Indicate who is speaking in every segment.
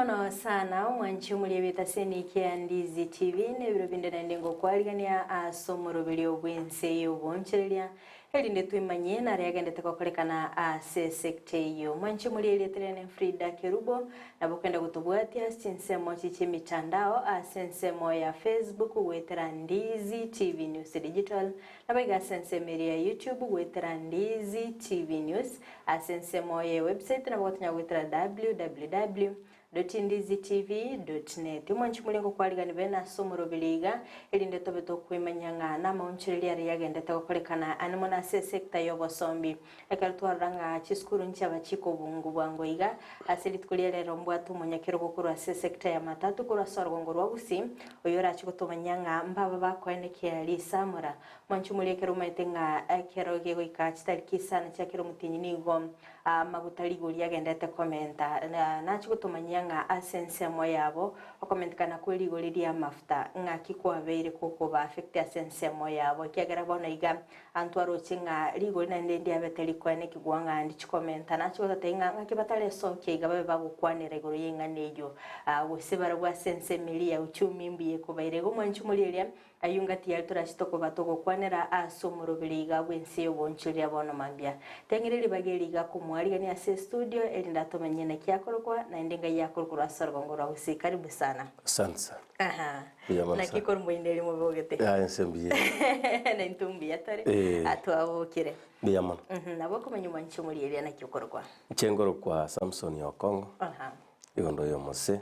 Speaker 1: Mbuya mono sana omwanchi omoriebete ase eniki ya Ndizi TV na ebiro binde naende ngokwarigania ase omoroberio bw'ense y'obonchereria erinde twemanyie nare agendete gokorekana ase esecta eyio. Omwanchi omorieriete rene Frida Kerubo nabo okenda gotobwatia ase chinsemo echi chi'emitandao ase ensemo ya Facebook goetera Ndizi TV News Digital nabo iga ase ensemo eria ya YouTube goetera Ndizi TV News ase ensemo ye website nabo gotonya goetera www .ndizitv.net. Omwanchi moria ngokwarigani bene ase omoroberi iga, erinde tobe tokwemanya ng'a namaonchoreria aria yagendete gokorekana ane mono ase esecta y'obosombi. Ekero twarora ng'a chisukuru nchiaba chikobungu bwango iga, ase rituko ria rero mbwate omonyakerogo korwa ase esecta ya matatu korwa ase orogongo rwa Gusii, oyo orache gotomanyia ng'a mbaba bakoenekia risamora. Mwanchi moria ekero omaete ng'a ekero gegoika chitariki isano chia kera omotienyi nigo Amaguta rigori agenderete komenta, na nachie gotomanyia ng'a ase ensemo yabo okomentekana kwe rigori ri'amafuta ng'aki kwabeire gokoba affect ase ensemo yabo, ekiagera bono iga ntwaroche ng'a rigori naende ndiabete rikoenekigwa ng'a ndichi komenta. Nachie gototebia ng'a ng'aki bataresokia iga babe bagokwanera igoro y'eng'ana eyio, gose barabwo ase ensemo eria ya uchumi mbuya ekobaire. Igo mwanche morie eria Ayio ngati yaye torache tokoba togokwanera ase omoroberi iga bw'ense y'oboonchoreria bono mambia. Teng'eria ribaga eri iga komoarigania ase estudio, erinde atomenye naki akorokwa, naende ngai akorokwa korwa ase orogongo rwa Gusii. Karibu sana.
Speaker 2: Asante sana.
Speaker 1: Aha.
Speaker 2: Mbuya mono
Speaker 1: Naki
Speaker 2: sana.
Speaker 1: korwa moino eri mobogete?
Speaker 2: Yaya ense mbuya ere.
Speaker 1: Naintwe mbuya tore.
Speaker 2: Eh.
Speaker 1: Twabokire.
Speaker 2: Mbuya mono.
Speaker 1: Mhm, Nabo okomanya omwanchi omorieria naki okorokwa.
Speaker 2: Inche nkorokwa Samson Okong'o,
Speaker 1: Aha.
Speaker 2: igo ndoyo omose.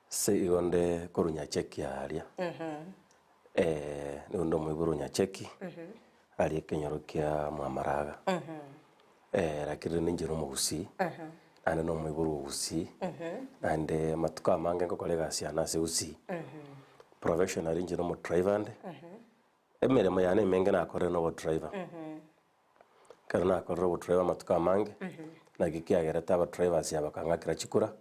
Speaker 2: Ase igo nde korwa Nyacheki aaria, nigo nde omoibori o Nyacheki, aria ekenyoro kia Mwamaraga. Lakini rende inche nomogusii, naende na omoibori o Gusii, naende amatuko amange ngokora egasi yane ase Gusii. Professionally inche nomodriver nde, emeremo yane emenge nakorire na obodriver. Ekero nakorire obodriver amatuko amange, naki kiagerete abadrivers aba bakang'akera chikura,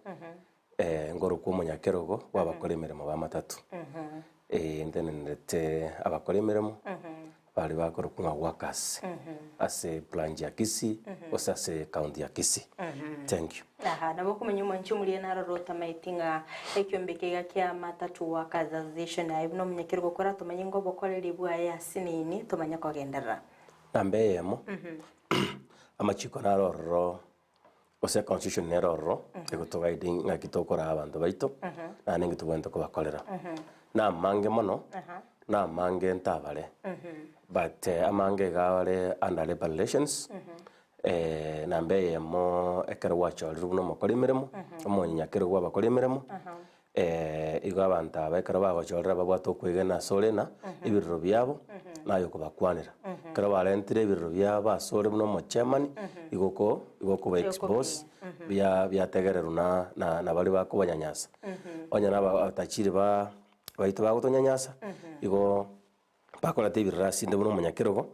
Speaker 2: nkorokwa omonyakerogo bw'abakora emeremo ba matatu. Ntenenerete abakora emeremo, baria bakorokwa ng'a workers, ase branch ya Kisii, gose ase ecounty ya Kisii. Thank you.
Speaker 1: Aha, nabo okomanya omwanchi omoria naroro otamaeti ng'a ekiombe eke iga kia Matatu Workers Association aye buna omonyakerogo koratomanye ng'a obokoreri bwaye ase nini tomanye kogenderera.
Speaker 2: Namba eyemo, amachiko naro ororo, gose econstitution nere ororo, egotoguide ng'aki tokoraa abanto baito, naende nki tobwenerete kobakorera. Na amange mono, na amange ntabare, but amange iga are under labour relations, namba eyemo ekero gwachorirwe buna omokori emeremo, omonyakerogo bwa abakori emeremo, Igo abanto aba ekero bagochorera babwate okwegena asore na ebirero biabo, naye okobakwanera. Ekero barentire ebirero biabo asore buna omochairman, igo oko igo okoba expose, bia biategererwa na na na baria bakobanyanyasa. Onye na aba abatachiri ba baito bagotonyanyasa, igo Bakorete ebirero ase inde buna omonyakerogo,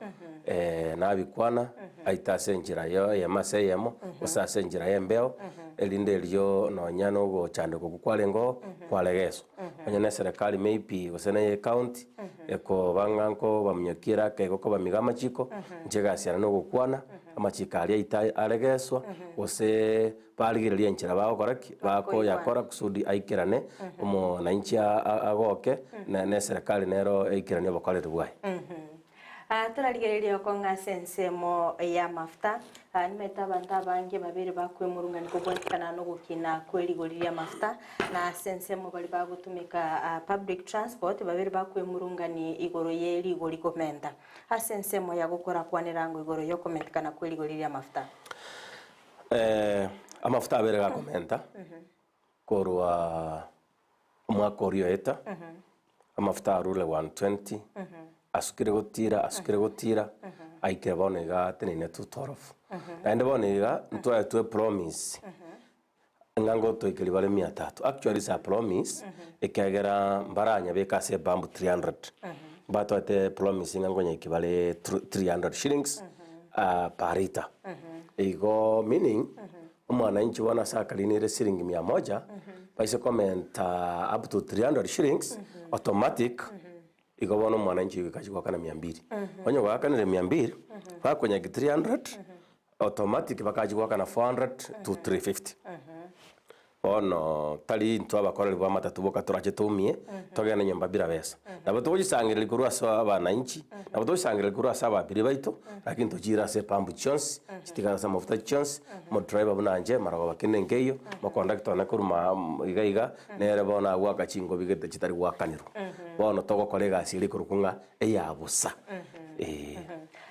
Speaker 2: nabikwana, aite ase enchera eyemo ase eyemo, gose ase enchera y'embeo, erinde erio nonya na ogochandeka okwo kwarenge oo, kwaregeswa. Onye na eserekari maybe gose na ecounty, ekoba ng'a nkobaminyokia ere ake igo kobamiga amachiko, inche egasi yane na ogokwana, amachiko aria aite aregeswa, gose Barigereria enchera bagokora ki? Bakoyakora kusudi aikerane, omonanchi agoke, na eserekari nero eikeranie obokoreri bwaye.
Speaker 1: Torarigereria okong'a ase ensemo y'amafuta. Nimaete abanto abange babere bakwemurungania kobwatikana nogokina kwe rigori ri'amafuta, na ase ensemo baria bagotumeka public transport babere bakwemurungania igoro ye rigori komenta. Ase ensemo ya gokora kwanera ango igoro y'okomentekana kwe rigori ri'amafuta.
Speaker 2: Amafuta abere gakomenta korwa omwaka oria oeta, amafuta arure 120, asukire gotira asukire gotira, aikire bono iga ateneine 212. Naende bono iga ntwaetwe epromise ng'a ngotoikeria bare mia tatu. Actually is a promise ekiagera mbaranyabeke ase ebambu 300. Mbatoete promise ng'a ngonyaiki bare 300 shillings per litre. Igo meaning, omwananchi bono ase akarinire siringi mia moja, baise komenta up to 300 shillings, automatic, igo bono omwananchi oyo goika achie goakana mia mbiri. Onye goakanire mia mbiri, bakonyaki 300, automatic bakachia goakana 400 to 350. Bono tari intwe abakoreri b'amatatu boka torache toumie, togende nyomba bila besa. Nabo togochisangereria korwa ase abananchi, nabo togochisangereria korwa ase ababiria baito, lakini tochiire ase epampu chionsi, chitigare ase amafuta chionsi, omodriver buna inche, marogoba kende nkeiyo, omokondakta one korwa maa iga iga, nere bono agoaka chingobi gete chitari goakanerwa. Bono togokora egasi eria ekorokwa ng'a eya bosa, eh.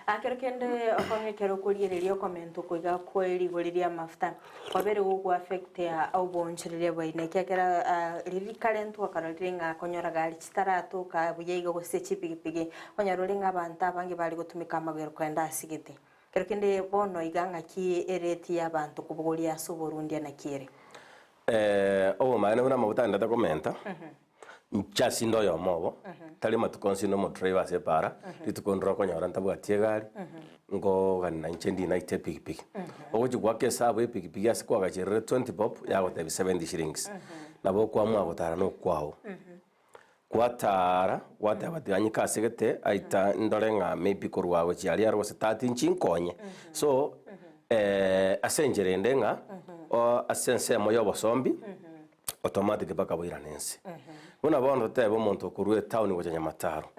Speaker 1: Ekero kende okong'e ekero okoriereria okomenta oko iga kwe rigori ri'amafuta, kwabere gogoaffectia oboonchoreria bwaino ekiagera riria kare ntwakarorire ng'a konyora gari chitaratoka buya iga gose chipigipigi, okonyora ore ng'a abanto abange bare gotumeka amagero kogenda ase gete. Ekero kende bono iga ng'aki erate y'abanto kobogoria ase oborundia naki ere?
Speaker 2: Obomaene buna amaguta agendete komenta, inche ase inde oyomo obo, tari amatuko onsi inde omodriver ase epaara, rituko ndire okonyora ntabwati egari, nkogania inche ndinaite epikipiki. Ogochia goaka esabu ya epikipiki ase kwagacherire 20 bob, yagotebia 70 shillings. Nabo okoamua gotara na okwao. Gwataara, gwateba tiga nyike ase gete, aita ndore ng'a maybe korwa gochia aria aro gose tati nchinkonye. So, ase enchera ende ng'a, o ase ensemo ya obosombi, automatic mpaka boirane ense. Buna bono totebe omonto okorwa etown gocha Nyamataro,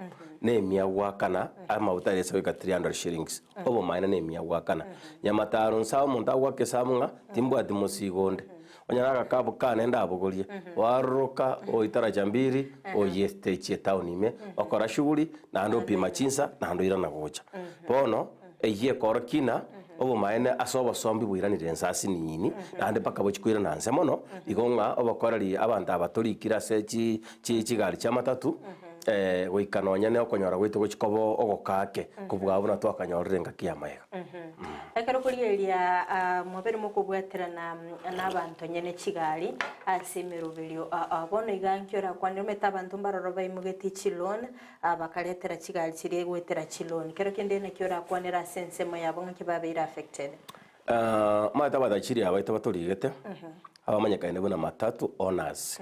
Speaker 2: na emia goakana, amaguta aria ase goika 300 shillings, obomaene na emia goakana. Nyamataro nsa omonto agoaka esabu ng'a, timbwati mosigo onde. Onye nagakabu kane ndabogorie, waroroka oitaracha mbiri, oyie stage etown ime, okora shughuli, naende opima chinsa, naende oirana gocha. Bono, eyio ekorokia ng'a obomaene ase obosombi bwairanire ense ase nini, naende mpaka bochie koirana nse mono, igo ng'a obokoreri abanto aba torikire ase chi chi chigari chia matatu, goika nonye na okonyora gwaito gochia koba ogoka ake, kobua buna twakanyorire engaki y'amaega.
Speaker 1: Ekero korigereria mobere mokobwaterana nabanto nyene chigari ase emeroberio bono iga nki orakwane omanyete abanto mbaroro baimogetie chiloan bakaretera chigari chiria goetera chiloan kero kende naki orakwanere ase ensemo yabo ng'aki babeire affected?
Speaker 2: Omanyete abatachiri abaito batorigete abamanyekaine buna matatu owners.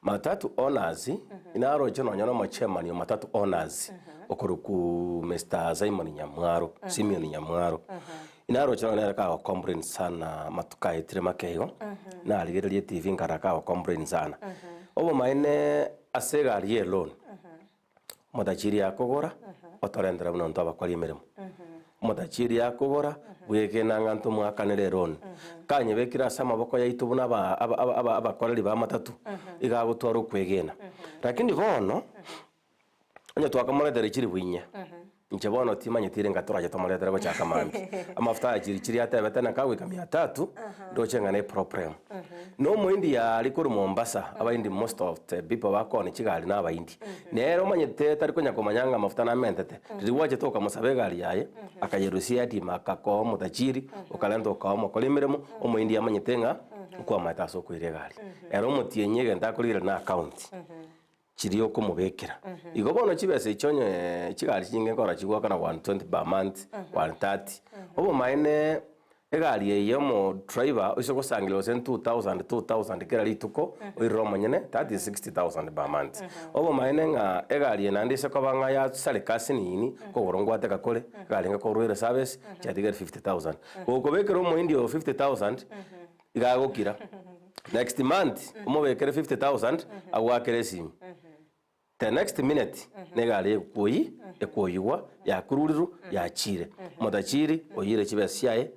Speaker 2: Matatu owners, inaroche nonya na omochairman o Matatu owners, okorokwa Mister Simon Nyamwaro, Simeon Nyamwaro. Inaroche nonya nere kago complain sana amatuko aetire make igo, narigereria etv nkarora kago complain sana. Obomaene ase egari ye eloan, Omotachiri akogora, otorentera buna intwe abakori emeremo. Omotachiri akogora, bwegena ng'a ntomwakanere eloan. Kanyebekire ase amaboko yaito buna aba- aba- aba- aba- abakoreri b'amatatu, iga agotwara okwegena. Lakini bono, onye twakamoretera chilifu inye, inche bono timanyeti ere ngatorache tomoretere gochaka mambia. Amafuta aya chiri chiria atebete naka goika mia tatu, ndoche ng'a ne eproblem. Na omoindi aria korwa Mombasa, abaindi most of the people bakoonia chigari na abaindi. Nere omanyete tari konya komanya ng'a amafuta namentete, riria gwachete okamosaba egari yaye, akayerusia etima akakoa omotachiri, okarenta okaoa omokori emeremo, omoindi amanyete ng'a nkwamaete ase okoira egari. Ere omotienyi egento akorigereria na account. Chiria okomobekera. Igo bono chibesa echi onye chigari chinyinge nkorora chigoakana 120 per month, 130. Obomaene egari eye omodriver oise gosangereria gose 2000, 2000 kera rituko, oirire omonyene that is 60,000 per month. Obomaene ng'a egari eye naende ase koba ng'a yasareka ase nini, okogoro ngwateka kore, egari ngekorwa ere service, chiatigare 50,000. Gokobekera omoindi oyo 50,000, iga agokira. Next month omobekere 50,000 agoakere esimi. The next minute negari ekwoyi ekwoyigwa yakururirwe yachire. Omotachiri oyire chibesa chiaye,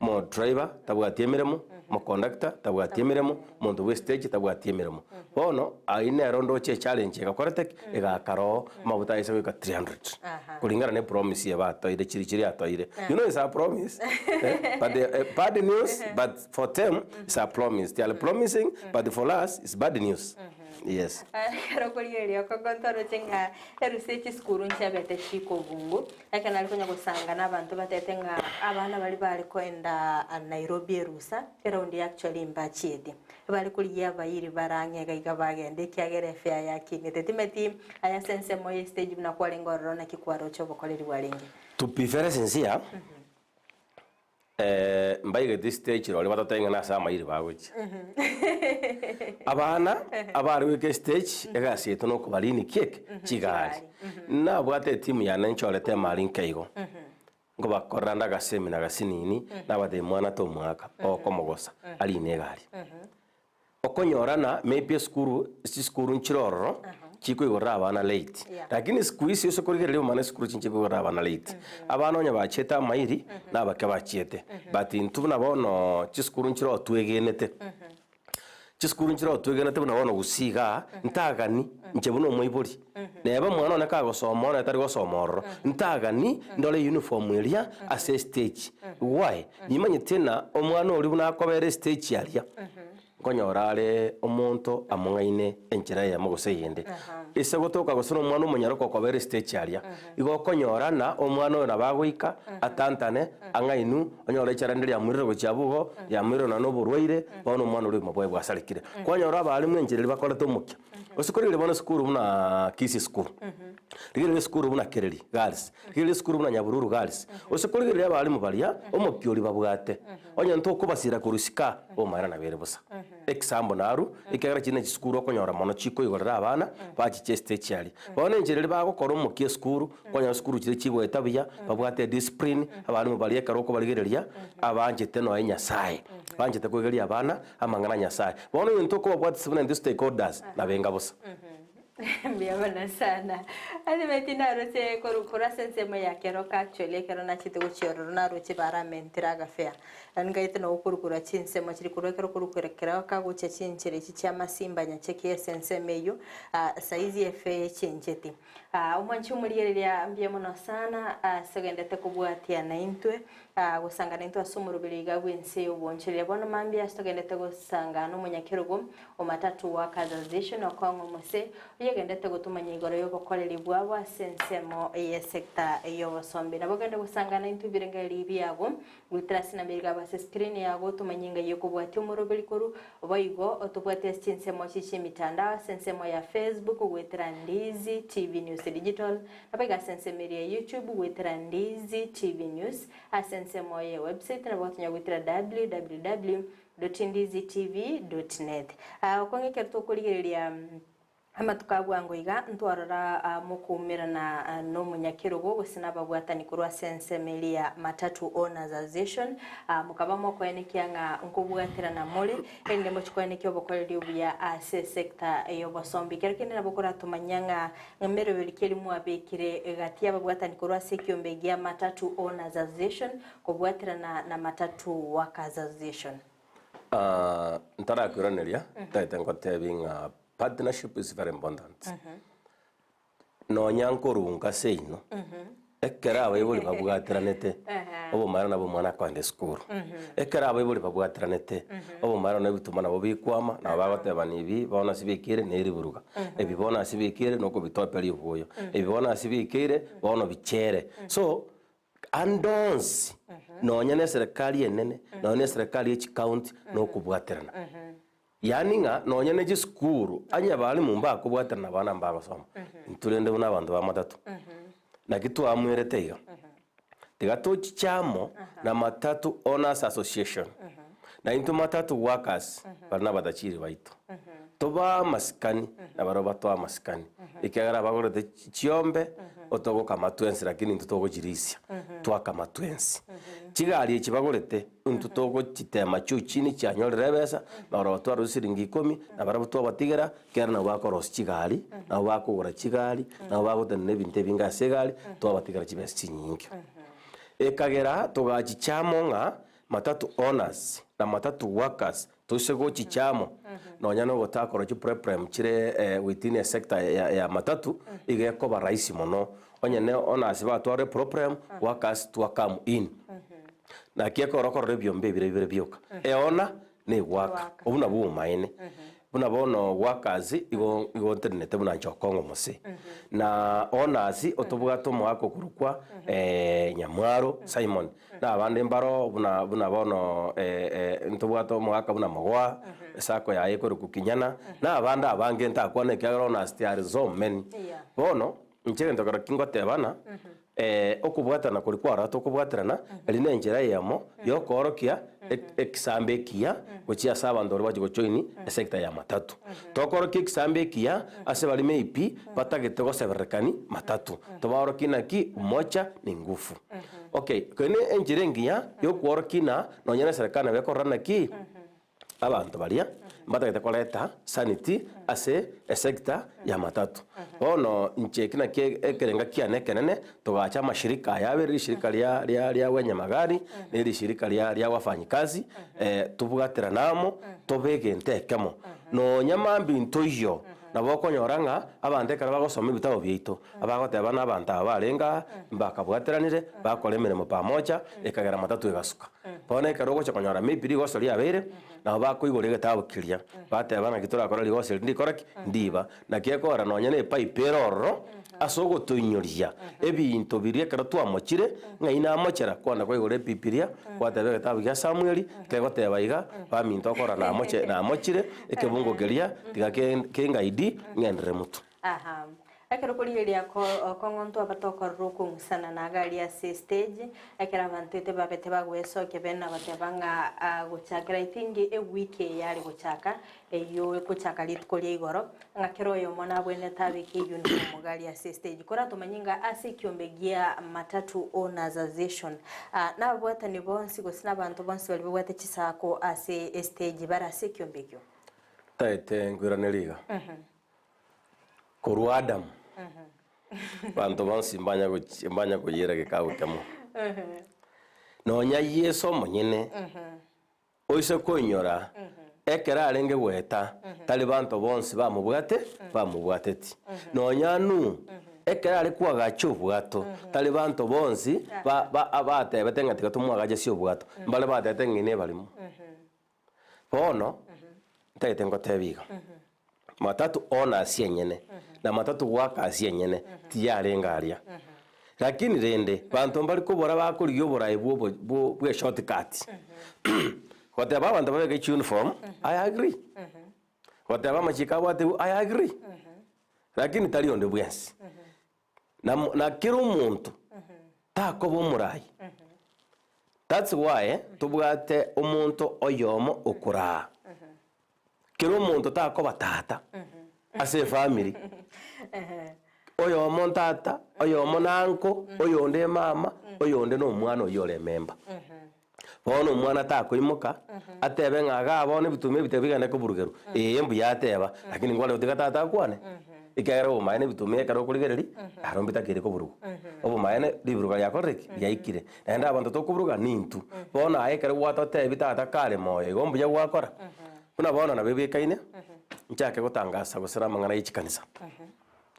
Speaker 2: omodriver tabwati emeremo, omoconductor tabwati emeremo, omonto bwe stage tabwati emeremo. Bono aywo nero ndoche echallenge egakorete ki? Egakara oo amabuta aye ase goika 300
Speaker 1: Aha.
Speaker 2: kulingana ne promise eye batoire chiri chiri atoire. You know it's a promise eh, but the, eh, bad news but for them it's a promise. They are promising but for us it's bad news. Yes.
Speaker 1: Ekero okorigereria oko ntoroche ng'a erusa echisukuru nchiabete chikobungu, ekero nare konya gosanga na abanto batete ng'a abana baria bare koenda Nairobi erusa, eraundi actually mbachieti. Bare korigia abairi bare ang'e iga iga bagende, ekiagera efare yakinete. Timeti aya ase ensemo ye stage buna kwarenge ororo naki kwaroche obokoreri bwarenge.
Speaker 2: To be very sincere, mbaigete stage roria batotebie ng'a nase amairi bagochia. Abana abare goika estage, egasi yaito nokobarini ki eke? Chigari. Nabwate etimu yane nchorete emari nke igo. Nkobakorera nde agasemina agasinini, nabatebia mwana tomoaka, okomogosa arine egari. Okonyorana maybe esukuru, chisukuru nchire ororo, chikoigorera abana late, lakini siku hizi ase okorigereria omwana esukuru chinche koigorera abana late. Abana onye bachiete amairi, na abake bachiete, but intwe buna bono chisukuru nchire oo twegenete. Chisukuru nchire oo twegenete buna bono gusii igaa, ntagani inche buna omoibori, neba omwana one kagosoma one tari gosoma ororo, ntagani ndore uniform eria ase estage. Why? Nimanyete ng'a omwana oria buna akobera estage aria, nkonyora are omonto among'aine enchera eyemo gose eyende. Ase gotoka gose na omwana omonyaroka okobera estage aria, igo okonyora ng'a omwana oyo nabo agoika, atantane, ang'ainwe, onyore echara rinde riamoirire gochia abwo igo, riamoirire nonya na oborwaire, bono omwana oria obogima bwaye bwasarekire. Kwanyora abalimu enchera eria bakorete omokia, gose korigereria bono esukuru buna Kisii school, rigereria esukuru buna Kereri girls, rigereria esukuru buna Nyabururu girls, gose korigereria abalimu baria, omokia oria babwate, onye ntokobasira korwa isiko aa, obomaene nabere bosa. Example narwo, ekiagera chiria ne chisukuru okonyora mono chikoigorera abana, bachiche estage aria. Bono enchera eria bagokora omokia esukuru, okonyora esukuru chiria chigoeta buya, babwate ediscipline, abalimu baria ekero okobarigereria, abanchete nonya Nyasaye, banchete koigeria abana amang'ana a Nyasaye. Bono egento okobabwatisia buna intwe stakeholders, nabenga bosa.
Speaker 1: Mbuya mono sana. Ase tinaroche korwa korwa ase ensemo ya keroka actually ekero nachete gochia ororo naroche baramentire agafea. Yaani nkaete nabo korwa korwa chinsemo chiria korwa ekero korwa korwa keroka gochia chinchera echi chia masimba nyacheki ase ensemo eywo saizi efare echencheti. Omwanchi omorigereria mbuya mono sana ase ogendete kobwatia naintwe gosanga naintwe ase omoroberi iga bw'ense y'obonchoreria. Bono mambia ase togendete gosanga nomonyakerogo O Matatu Workers Association okong'a omose oyogendete gotomanya igoro y'obokoreri bwabo ase ensemo y'esecta y'obosombi. Nabo ogende gosangana intwe ebirengererio biago goetera ase enamba ere ase screen yago otomanye engai ekobwatia omoroberi korwa boigo otobwate ase chinsemo chie chi'emitandao ase ensemo ya Facebook goetera Ndizi TV News Digital naboigo ase ensemo eria ya YouTube goetera Ndizi TV News ase ensemo ye website nabo gotonya goetera www. Ndizitv dot net. Okong'e ekero tokorigereria amatuko a bwango iga, ntwarora mokoumerana nomonyakerogo gose nababwatani korwa ase ensemo eria ya Matatu Owners Association, mokaba mokoenekia ng'a nkobwaterana more, erinde mochie koenekia obokoreri obuya ase esector y'obosombi. Ekero kende nabo koratomanya ng'a emeroberi ki eria mwabekire gati y'ababwatani korwa ase ekiombe gia Matatu Owners Association Kobwaterana na Matatu Workers Association.
Speaker 2: Ntarakoiraneria, ntagete ngotebi ng'a partnership is very important. Nonya nkorunga seino, ekero abaibori babwateranete, obomaene nabo omwana akoenda esukuru. Ekero abaibori babwateranete, obomaene na ebituma nabo bikwama, nabo bagotebana ebi bono ase bikeire na eriburuga, ebi bono ase bikeire na okobitopia ribuoyo, ebi bono ase bikeire bono bichere. So, Ande onsi, nonya neserekari enene, nonya neserekari ye chicounty, nokobwaterana. Yaani ng'a nonya ne chisukuru, onye abalimu mbakobwaterana abana mbagosoma, intwe rende buna abanto ba matatu, naki twamwerete iga, tiga tochiche amo na Matatu Owners Association, na intwe Matatu Workers, baria nabatachiri baito, tobae amasikani, na barabwo batoe amasikani, ekiagera abagorete chiombe, otogokama twensi lakini intwe togochirisia, twakama twensi. Chigari echi bagorete, intwe togochitema juu chini chianyorire ebesa, nabo twarusia siringi ikomi, nabarabwo twabatigera, ekero nabo bakorosia chigari, nabo bakogora chigari, nabo bagotenena ebinto ebinge ase egari, twabatigera chibesa chinyinge. Ekagera togachicha amo ng'a matatu owners na matatu workers Toise gochicha amo, nonya nogotakora chiproblem chire within esector ya matatu, iga ekoba rahisi mono. Onye ne owners batware eproblem, workers twa come in. Naki ekero okorora ebiombe ebire bibere bioka, eowner na eworker, obwo nabwo obomaene. Buna bono workers igo igo ntenenete buna inche okong'u mose. Na owners otobwate omogaka okorokwa Nyamwaro Simon. Na abande mbaro buna buna bono ntobwate omogaka buna Mogoa, esako yaye ekorokwa Kinyana, na abande abange ntakwana ekiagera bono as there are so many. Bono, inche egento kero ki ngotebana, okobwatana koria kwarora tokobwaterana, eri na enchera eyemo ya okoorokia ekisambe ekiya gochia ase abanto baria bachia gojoin esector ya matatu. Tokorokia ekisambe ekiya ase baria maybe batagete goseberekani matatu, tobaorokie naki umoja ni nguvu. Okay, kende enchera engiya ya okworokia ng'a nonye na eserekari nabo ekorora naki, abanto baria mbatagete koreta sanity ase esector ya matatu. Bono inche eki naki ekerenga kiane ekenene, togacha amashirika aya abere, rishirika ria ria ria wenye magari, na erishirika ria ria wafanyikazi, tobwaterane amo, tobe egento ekemo. Nonya mambia ntoiyo, nabo okonyora ng'a abanto ekero bagosoma ebitabu biaito, abagoteba na abanto aba barenge aa, mbakabwateranire, bakora emeremo pamoja, ekagera matatu egasuka. Bono ekero ogocha konyora maybe rigoso riabeire, nabo bakoigora egetabu keria, bateba naki torakore rigoso eri ndikore ki? Ndiba. Naki ekogera nonye na epipe ere ororo, ase ogotoinyoria ebinto biria ekero twamochire, ng'ai namochera, kwana kwaigora epipe eria, gwateba egetabu gia Samueli, kegoteba iga, baminto okora namoche namochire, ekebungo keria, tiga ken kengaidi, ng'enderere motwe.
Speaker 1: Aha. Ekero korigereria okong'u ntwaba tokorora okong'usana na gari ase estage, ekero abanto ete babete bagoesokia bene na goteba ng'a gochakera I think ewiki eye yare gochaka, eyio egochaka rituko ria igoro, ng'a kera oyomo nabwenerete abeke euniform gari ase estage. Koratomanye ng'a ase ekiombe gia Matatu Owners Association, nababwatani bonsi gose na abanto bonsi baria babwate chisako ase estage bare ase ekiombe ekio.
Speaker 2: Taete nkoiraneria iga. Korwa Adamu, abanto bonsi mbanya gochi mbanya koyiera gekabu kemo. Nonya Yeso omonyene, oise koinyora, ekero arenge goeta, tari banto bonsi bamobwate bamobwateti. Nonya Nuhu, ekero are koagacha obwato, tari banto bonsi ba ba batebete ng'a tiga tomoagache ase obwato, mbare batebete ng'a inee barimo. Bono, ntagete ngotebie iga, matatu one ase enyene, na matatu goaka ase enyene, tiyarenge aria. Lakini rende, banto mbari kobora bakorigia oborai bwa obo bwo bwa eshortcut. Goteba abanto babeke chiuniform, I agree. Goteba amachiko abwatigwe, I agree. Lakini tari onde bwensi. Na na kera omonto takoba omorai. That's why tobwate omonto oyomo okoraa. Kera omonto takoba tata ase efamiri. Oyomo ntata, oyomo na uncle, oyonde emama, oyonde na omwana oyio ore ememba. Bono omwana takoimoka, atebe ng'a igaa bono ebituma ebi tebigende koburugerwa, ee mbuya ateba, lakini nkwane gotiga tata akwane, ekiagera obomaene ebituma ekero okorigereria, aro mbitakeire koburugwa. Obomaene riburuga riakorire ki? Riaikire. Naende abanto tokoburuga nintwe. Bono aye ekero gwatotebi tata kare moyo igo mbuya gwakora? Buna bono nabo ebwekaine, nchake gotangasa gose na amang'ana ye chikanisa.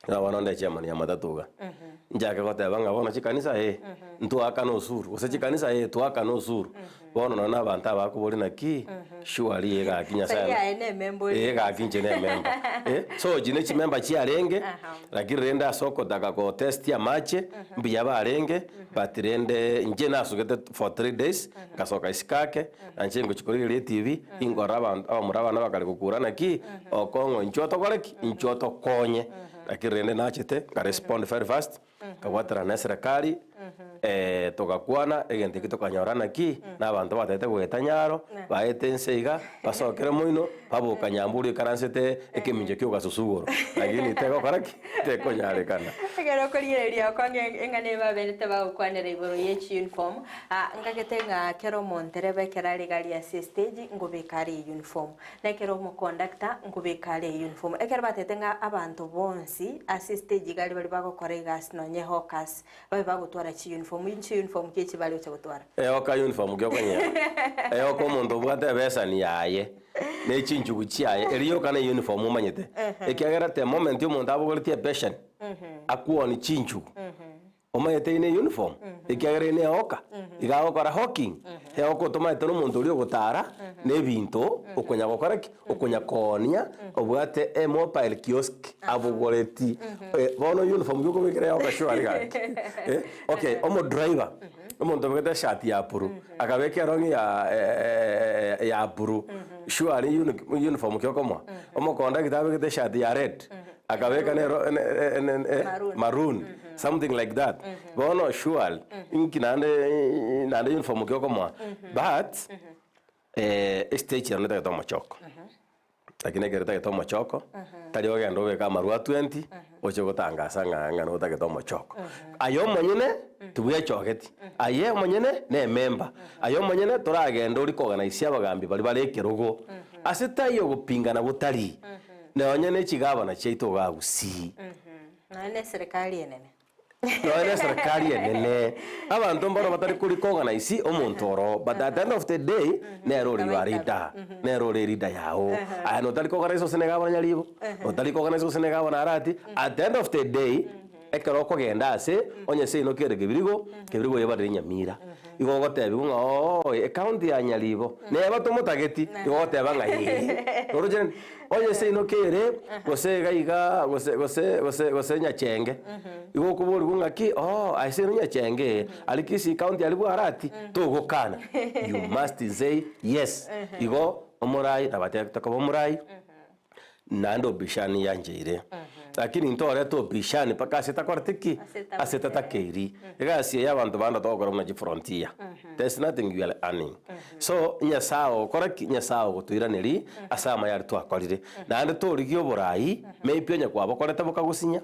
Speaker 2: Buna bono onde chairman ya matatu iga, nchake goteba ng'a bono chikanisa eh, ntwaakane osuru, gose chikanisa eh, twaakane osuru. Bono nonye na abanto aba bakoboria naki, surely egaki Nyasaye
Speaker 1: Tari aye ne ememba ore
Speaker 2: eh gaki inche ne ememba. Eh, so echi ne chimemba chiarenge, lakini rende ase okotaka gotest amache, mbuya barenge, but rende inche nasugete for 3 days, ngasoka isiko ake, na inche ngochia korigereria etv, Ningorora abanto abamura abana bakare gokura naki, okong'o inchuo otokore ki? Inchuo otokonye. Lakini rende nachete, nkarespond very fast, nkabwaterana na eserekari, togakwana, egento ekio tokanyora naki, na abanto batagete goeta nyaro, baete inse iga, basokere moino, baboka nyamburu oikaransete ekemincho kia ogasusu igoro, lakini tegokora ki? Tekonyarekana.
Speaker 1: Ekero okorigereria okong'e eng'ana eye baberete bagokwanera igoro ye chiuniform, Ngagete ng'a kera omontereba ekero are gari ase estage ngobeka are euniform, na ekero omokondakta ngobeka are euniform. Ekero batebete ng'a abanto bonsi ase estage iga aria baria bagokora egasi nonye hawkers babe bagotwara chiuniform, inche uniform ki echi bare gocha gotwara?
Speaker 2: Ehoka uniform ki okonyora? Ehoka omonto obwate ebesani yaye, ne chinchugu chiaye, erio yoka ne uniform omanyete. Ekiagera the moment omonto abogoretie epesheni, akuoni chinchugu, Omanyete eye ne uniform, ekiagera eye ne ehoka, iga agokora hawking, ehoka otomaete na omonto oria ogotara na ebinto okonya gokora ki? Okonya koonia obwate emobile kiosk abogoreti bono uniform ki okobekera ehoka surely gaki eh. Okay, omodriver, omonto obegete eshati ya blue, akabeka erong'i ya ya blue, surely uniform ki okomoa? Omokondakta abegete eshati ya red, akabeka nero maroon. Something like that. Bono surely, inki naende naende uniform ki okomoa? But, estage ero netagete omochoko. Lakini ekero etagete omochoko, tari ogende obeke amarwa 20, Oche gotangasa ng'a ng'a notagete omochoko. Aye omonyene tibwechogeti, aye omonyene ne ememba, aye omonyene toragende ori koorganize abagambi baria bare ekerogo, ase taiyo ogopingana botari, nonye ne chigavana chiaito igaa Gusii.
Speaker 1: Nonya ne eserekari enene.
Speaker 2: Nonya ne eserekari enene, abanto mbaro batari kori koorganize omonto oro, but at the end of the day, nere ore your leader, nere ore eleader yago. Aye notari koorganize gose ne gavana Nyaribo, notari koorganize gose ne gavana Arati, at the end of the day, ekero okogenda ase, onye seino kere kebirigo, kebirigo oyebarire Nyamira. Igo ogotebiwa ng'a ooh ecounty ya Nyaribo, neba tomotageti, igo ogoteba ng'a eeh. Oroche rende? Onye seino kere, gose iga igaa, gose gose gose gose Nyachenge, igo okoborigwa ng'aki ooh aye seino Nyachenge ee, aria Kisii county aria bwarati, togokana, you must say yes. Igo omorai nabatebete koba omorai, naende obishani yancheire, lakini ntorete obishani mpaka ase etakoreti ki? Ase etatakeiri. Egasi eye abanto bande togokora buna chifrontier, there's nothing you are earning. So, Nyasaye ogokora ki? Nyasaye ogotoiraneria ase amaya aria twakorire. Naende torigie oborai, maybe onye kwabokorete bokagosinya,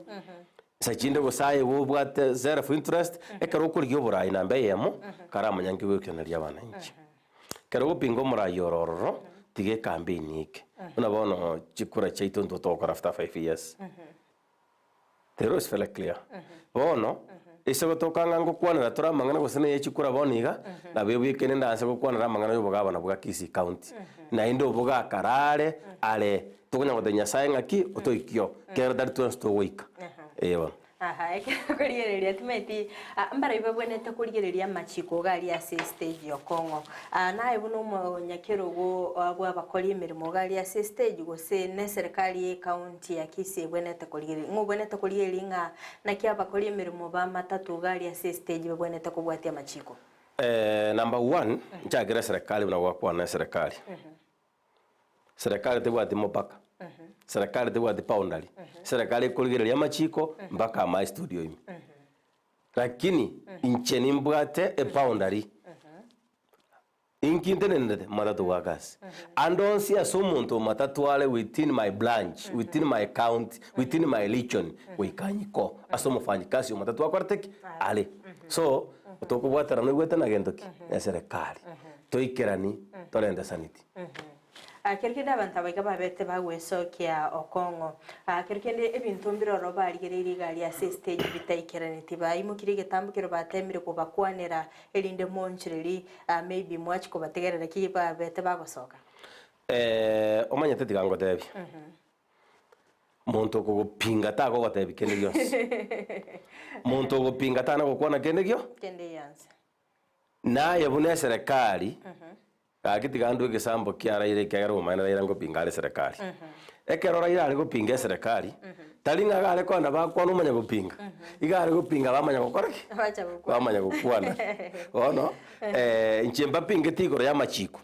Speaker 2: nsa chinde gose aye igo obwate self interest, ekero okorigia oborai namba eyemo, karamanya nki goikeraneria abananchi. Ekero ogopinga omorai oro ororo, tiga ecampaign eke. Buna bono chikura chiaito intwe togokora after 5 years. The law is very clear. Bono, ase gotoka ng'a ngokwanera tore amang'ana gose na echikura bono iga, nabo ebwekaine ndanse gokwanera amang'ana ya obogabana bwa Kisii County. Naende obogakara are, are, tokonya gotebia Nyasaye ng'aki, otoikie oo, ekero tari twensi togoika. Eeh bono.
Speaker 1: Aha, ekero okorigereria timanyeti mbarabwo babwenerete korigereria amachiko iga aria ase estage ya okong'o. Naye buna omonyakerogo bwa abakori emeremo iga aria ase estage gose na eserekari ye ecounty ya Kisii ebwenerete korigereria, ng'o obwenerete korigereria ng'a naki abakori emeremo ba matatu iga aria ase estage babwenerete kobwatia amachiko?
Speaker 2: Number one, nchakere eserekari buna gwakwana eserekari. Serikali tebwati mopaka, serikali tebwati boundary, serikali ekorigereria amachiko mpaka amae studio ime. Lakini inche nimbwate eboundary, inki ntenenerete? Matatu workers. Ande onsi ase omonto omatatu are within my branch, within my county, within my region, goika nyiko ase omofanyikazi omatatu akorete ki? Are. So, tokobwaterana oigwete na gento ki? Na eserekari. Toikerani, torente sanity.
Speaker 1: Kero kende abanto aba iga babete bagwesokia okong'o. Kero kende ebinto mbire ororo barigereirie iga aria ase estage bitaikeraneti. Baimokirie egetambo kero batemire kobakwanera erinde monchoreri maybe mwachia kobategerera ki babete bagosoka.
Speaker 2: Omanyete tiga ngotebie, monto okogopinga tagogotebia kende gionsi. Monto ogopinga tana gokwana kende gio?
Speaker 1: Kende gionsi.
Speaker 2: Naye buna eserekari, gaki tiga ndue egesambo kia Raila ekiagera obomaene Raila ngopinga are eserekari. Ekero Raila are gopinga eserekari, tari ng'a iga are kogenda bakwana omanya gopinga, iga are gopinga bamanya gokora ki?
Speaker 1: Bacha gokwana.
Speaker 2: Bamanya gokwana. Bono, inche mbapingeti igoro ya amachiko.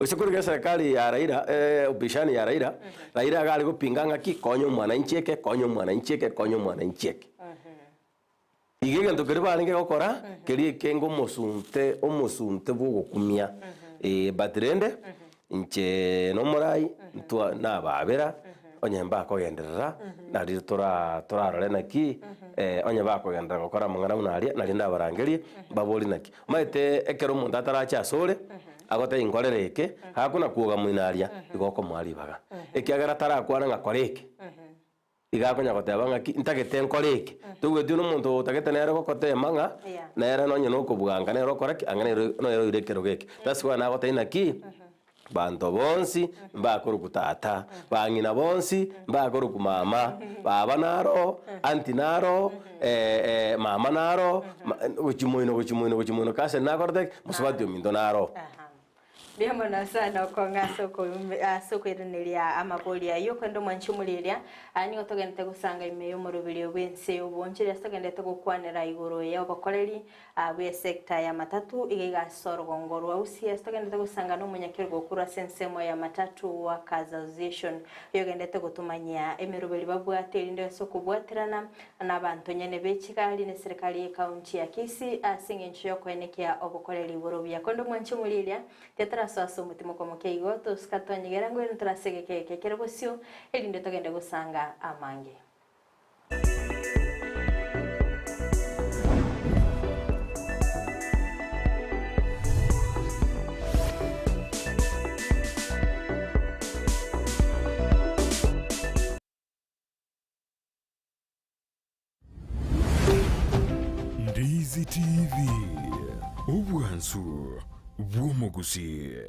Speaker 2: Gose korigia eserekari ya Raila, opinzani ya Raila, Raila iga are gopinga ng'aki, konya omwananchi eke, konya omwananchi eke, konya omwananchi eke. Iga egento keria barenge gokora, keria ekenge omosunte, omosunte bw'ogokumia. Eeh but rende, inche na omorai, ntwa nababera, onye mbakogenderera, nario tora torarore naki, onye bakogenderera gokora amang'ana buna aria, nario ndabarangerie, mbaborie naki. Omanyete ekero omonto atarache asore, agotebie nkorere eke, gakona kwoga moino aria, igo okomoa ribaga. Ekiagera tarakwana ng'a kora eke. Iga akonya goteba ng'aki, ntagete nkore eke. Toigweti buna omonto otagete nere gokotema ng'a,
Speaker 1: Yeah.
Speaker 2: nere nonye na okobwanga nere okora ki? Ang'e nere nere oire ekerogo eke. That's why nagotebia naki, banto bonsi mbakorokwa tata, bang'ina bonsi mbakorokwa mama, baba naro, aunty naro, mama naro, ma gochia moino gochia moino gochia moino cousin nakorete ki? Mosubati ominto naro.
Speaker 1: Aha. Mbuya mono sana okong'a ase okoumbe ase okoiraneria amabori ayio korende omwanchi omorieria aya nigo togenderete gosanga ime y'omoroberio bw'ense y'obonchori ase togenderete gokwanera igoro y'obokoreri bw'esector ya matatu iga iga ase orogongo rwa Gusii ase togenderete gosanga na omonyakerogo korwa ase ensemo ya Matatu Workers Association oyogenderete gotomanyia emeroberi babwate erinde ase okobwaterana Nabanto nyene be chigari ne serikali ye county ya Kisii ase engencho yokoenekia obokoreri bore obuya. Korende omwanchi omorieria titarasoa ase omotimoko omoke igo, tosuka twanyegera ngoirane torase egeka eke kere bosio, erinde togende gosanga amange.
Speaker 3: Easy TV, obwansu bw'omogusii.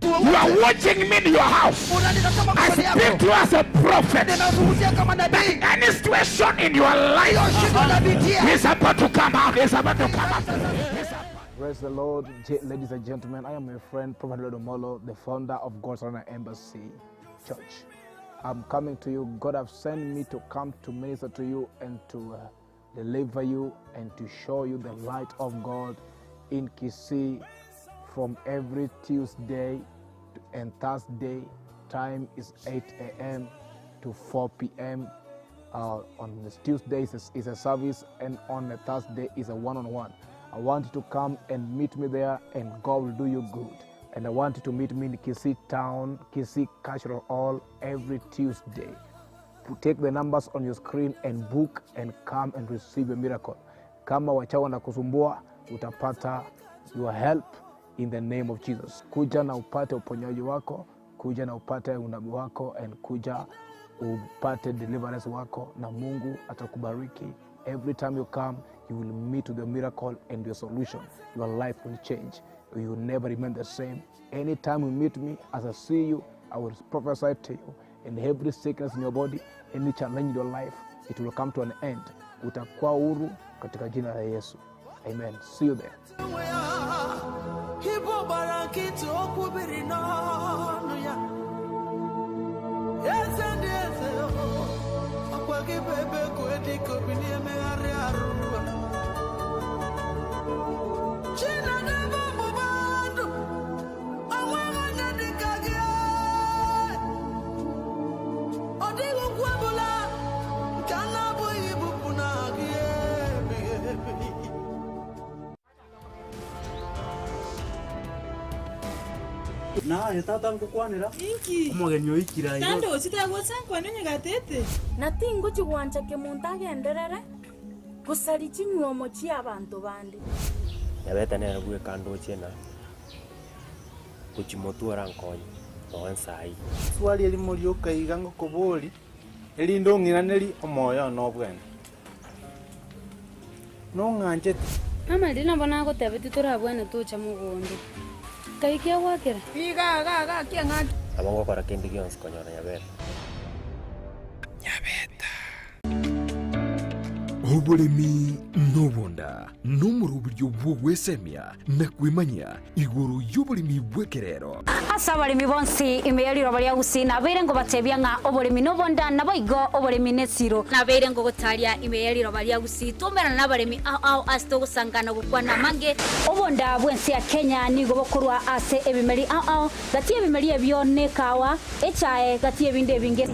Speaker 4: You are watching me in your house.
Speaker 5: Unanitazama
Speaker 4: I
Speaker 5: kwa
Speaker 4: speak
Speaker 5: yako.
Speaker 4: to you as a prophet.
Speaker 5: Ninazungumzia kama nabii.
Speaker 4: Any situation in your life
Speaker 5: Hiyo shida unapitia.
Speaker 4: is about to come out. Is about to come out.
Speaker 6: Praise the Lord, ladies and gentlemen. I am your friend, Prophet Lord the founder of God's Honor Embassy Church. I'm coming to you. God have sent me to come to minister to you and to deliver you and to show you the light of God in Kisii from every Tuesday and Thursday. Time is 8 a.m. to 4 p.m. On this Tuesday is a service, and on the Thursday is a one-on-one. I want you to come and meet me there, and God will do you good. And I want you to meet me in Kisii Town, Kisii Cultural Hall, every Tuesday. Take the numbers on your screen and book and come and receive a miracle. Kama wachawi wanakusumbua, utapata your help in the name of Jesus. Kuja na upate uponyaji wako, kuja na upate unabii wako, and kuja upate deliverance wako, na Mungu atakubariki. Every time you come, you will meet with the miracle and your solution. Your life will change. You will never remain the same. Anytime you meet me, as I see you, I will prophesy to you. And every sickness in your body, any challenge in your life, it will come to an end. Utakuwa huru katika jina la Yesu. Amen. See you there.
Speaker 5: Ibo gbara nkịtị okwu biri n'ọnụ ya. Eze ndị eze, ọkwa gị bụ ebe kue dịka obi na-emegharị arụ. Chineke bụ ọgbụgba ndụ, o nweghị onye dịka gị. Ọ dịghị ukwu ọbụla nke a na-abụghị ibupụ na gị ebighị ebi.
Speaker 7: Naye tata nkokwanera
Speaker 8: Inki?
Speaker 7: omogeni oikire igo
Speaker 8: Tande ochitagotsa nkwane onye gatete.
Speaker 9: Na tingochi gwancha kemonto agenderere, gosari chinywomo chi'abanto bande.
Speaker 2: Nyabete nere bweka ndoche na gochimotwara nkonye noe nsayi.
Speaker 7: Swali erimo rioka iga ngokobori erinde ong'iraneri omoyo one obwene nong'anchete.
Speaker 10: Amariri nabo nagotebetie torabwane tocha mogondo. Nkai kiagwakera?
Speaker 8: Iga iga iga kiang'aki.
Speaker 2: Nabo ngokora kende gionsi konyora nyabete.
Speaker 3: Oboremi nobonda nomoroberio bw'ogwesemia na kwemanyia igoro y'oboremi bw'ekerero.
Speaker 11: Ase abaremi bonsi ime ya riroba ria Gusii nabeire ngobatebia ng'a oboremi nobonda naboigo oboremi nesiro. Nabeire ngogotaria ime ya riroba ria Gusii twaumerana nabaremi ao ao ase togosangana gokwana amange. Obonda bw'ense ya Kenya nigo bokorwa ase ebimeri ao ao gati y'ebimeri ebio nekawa, echae gati y'ebinde ebinge.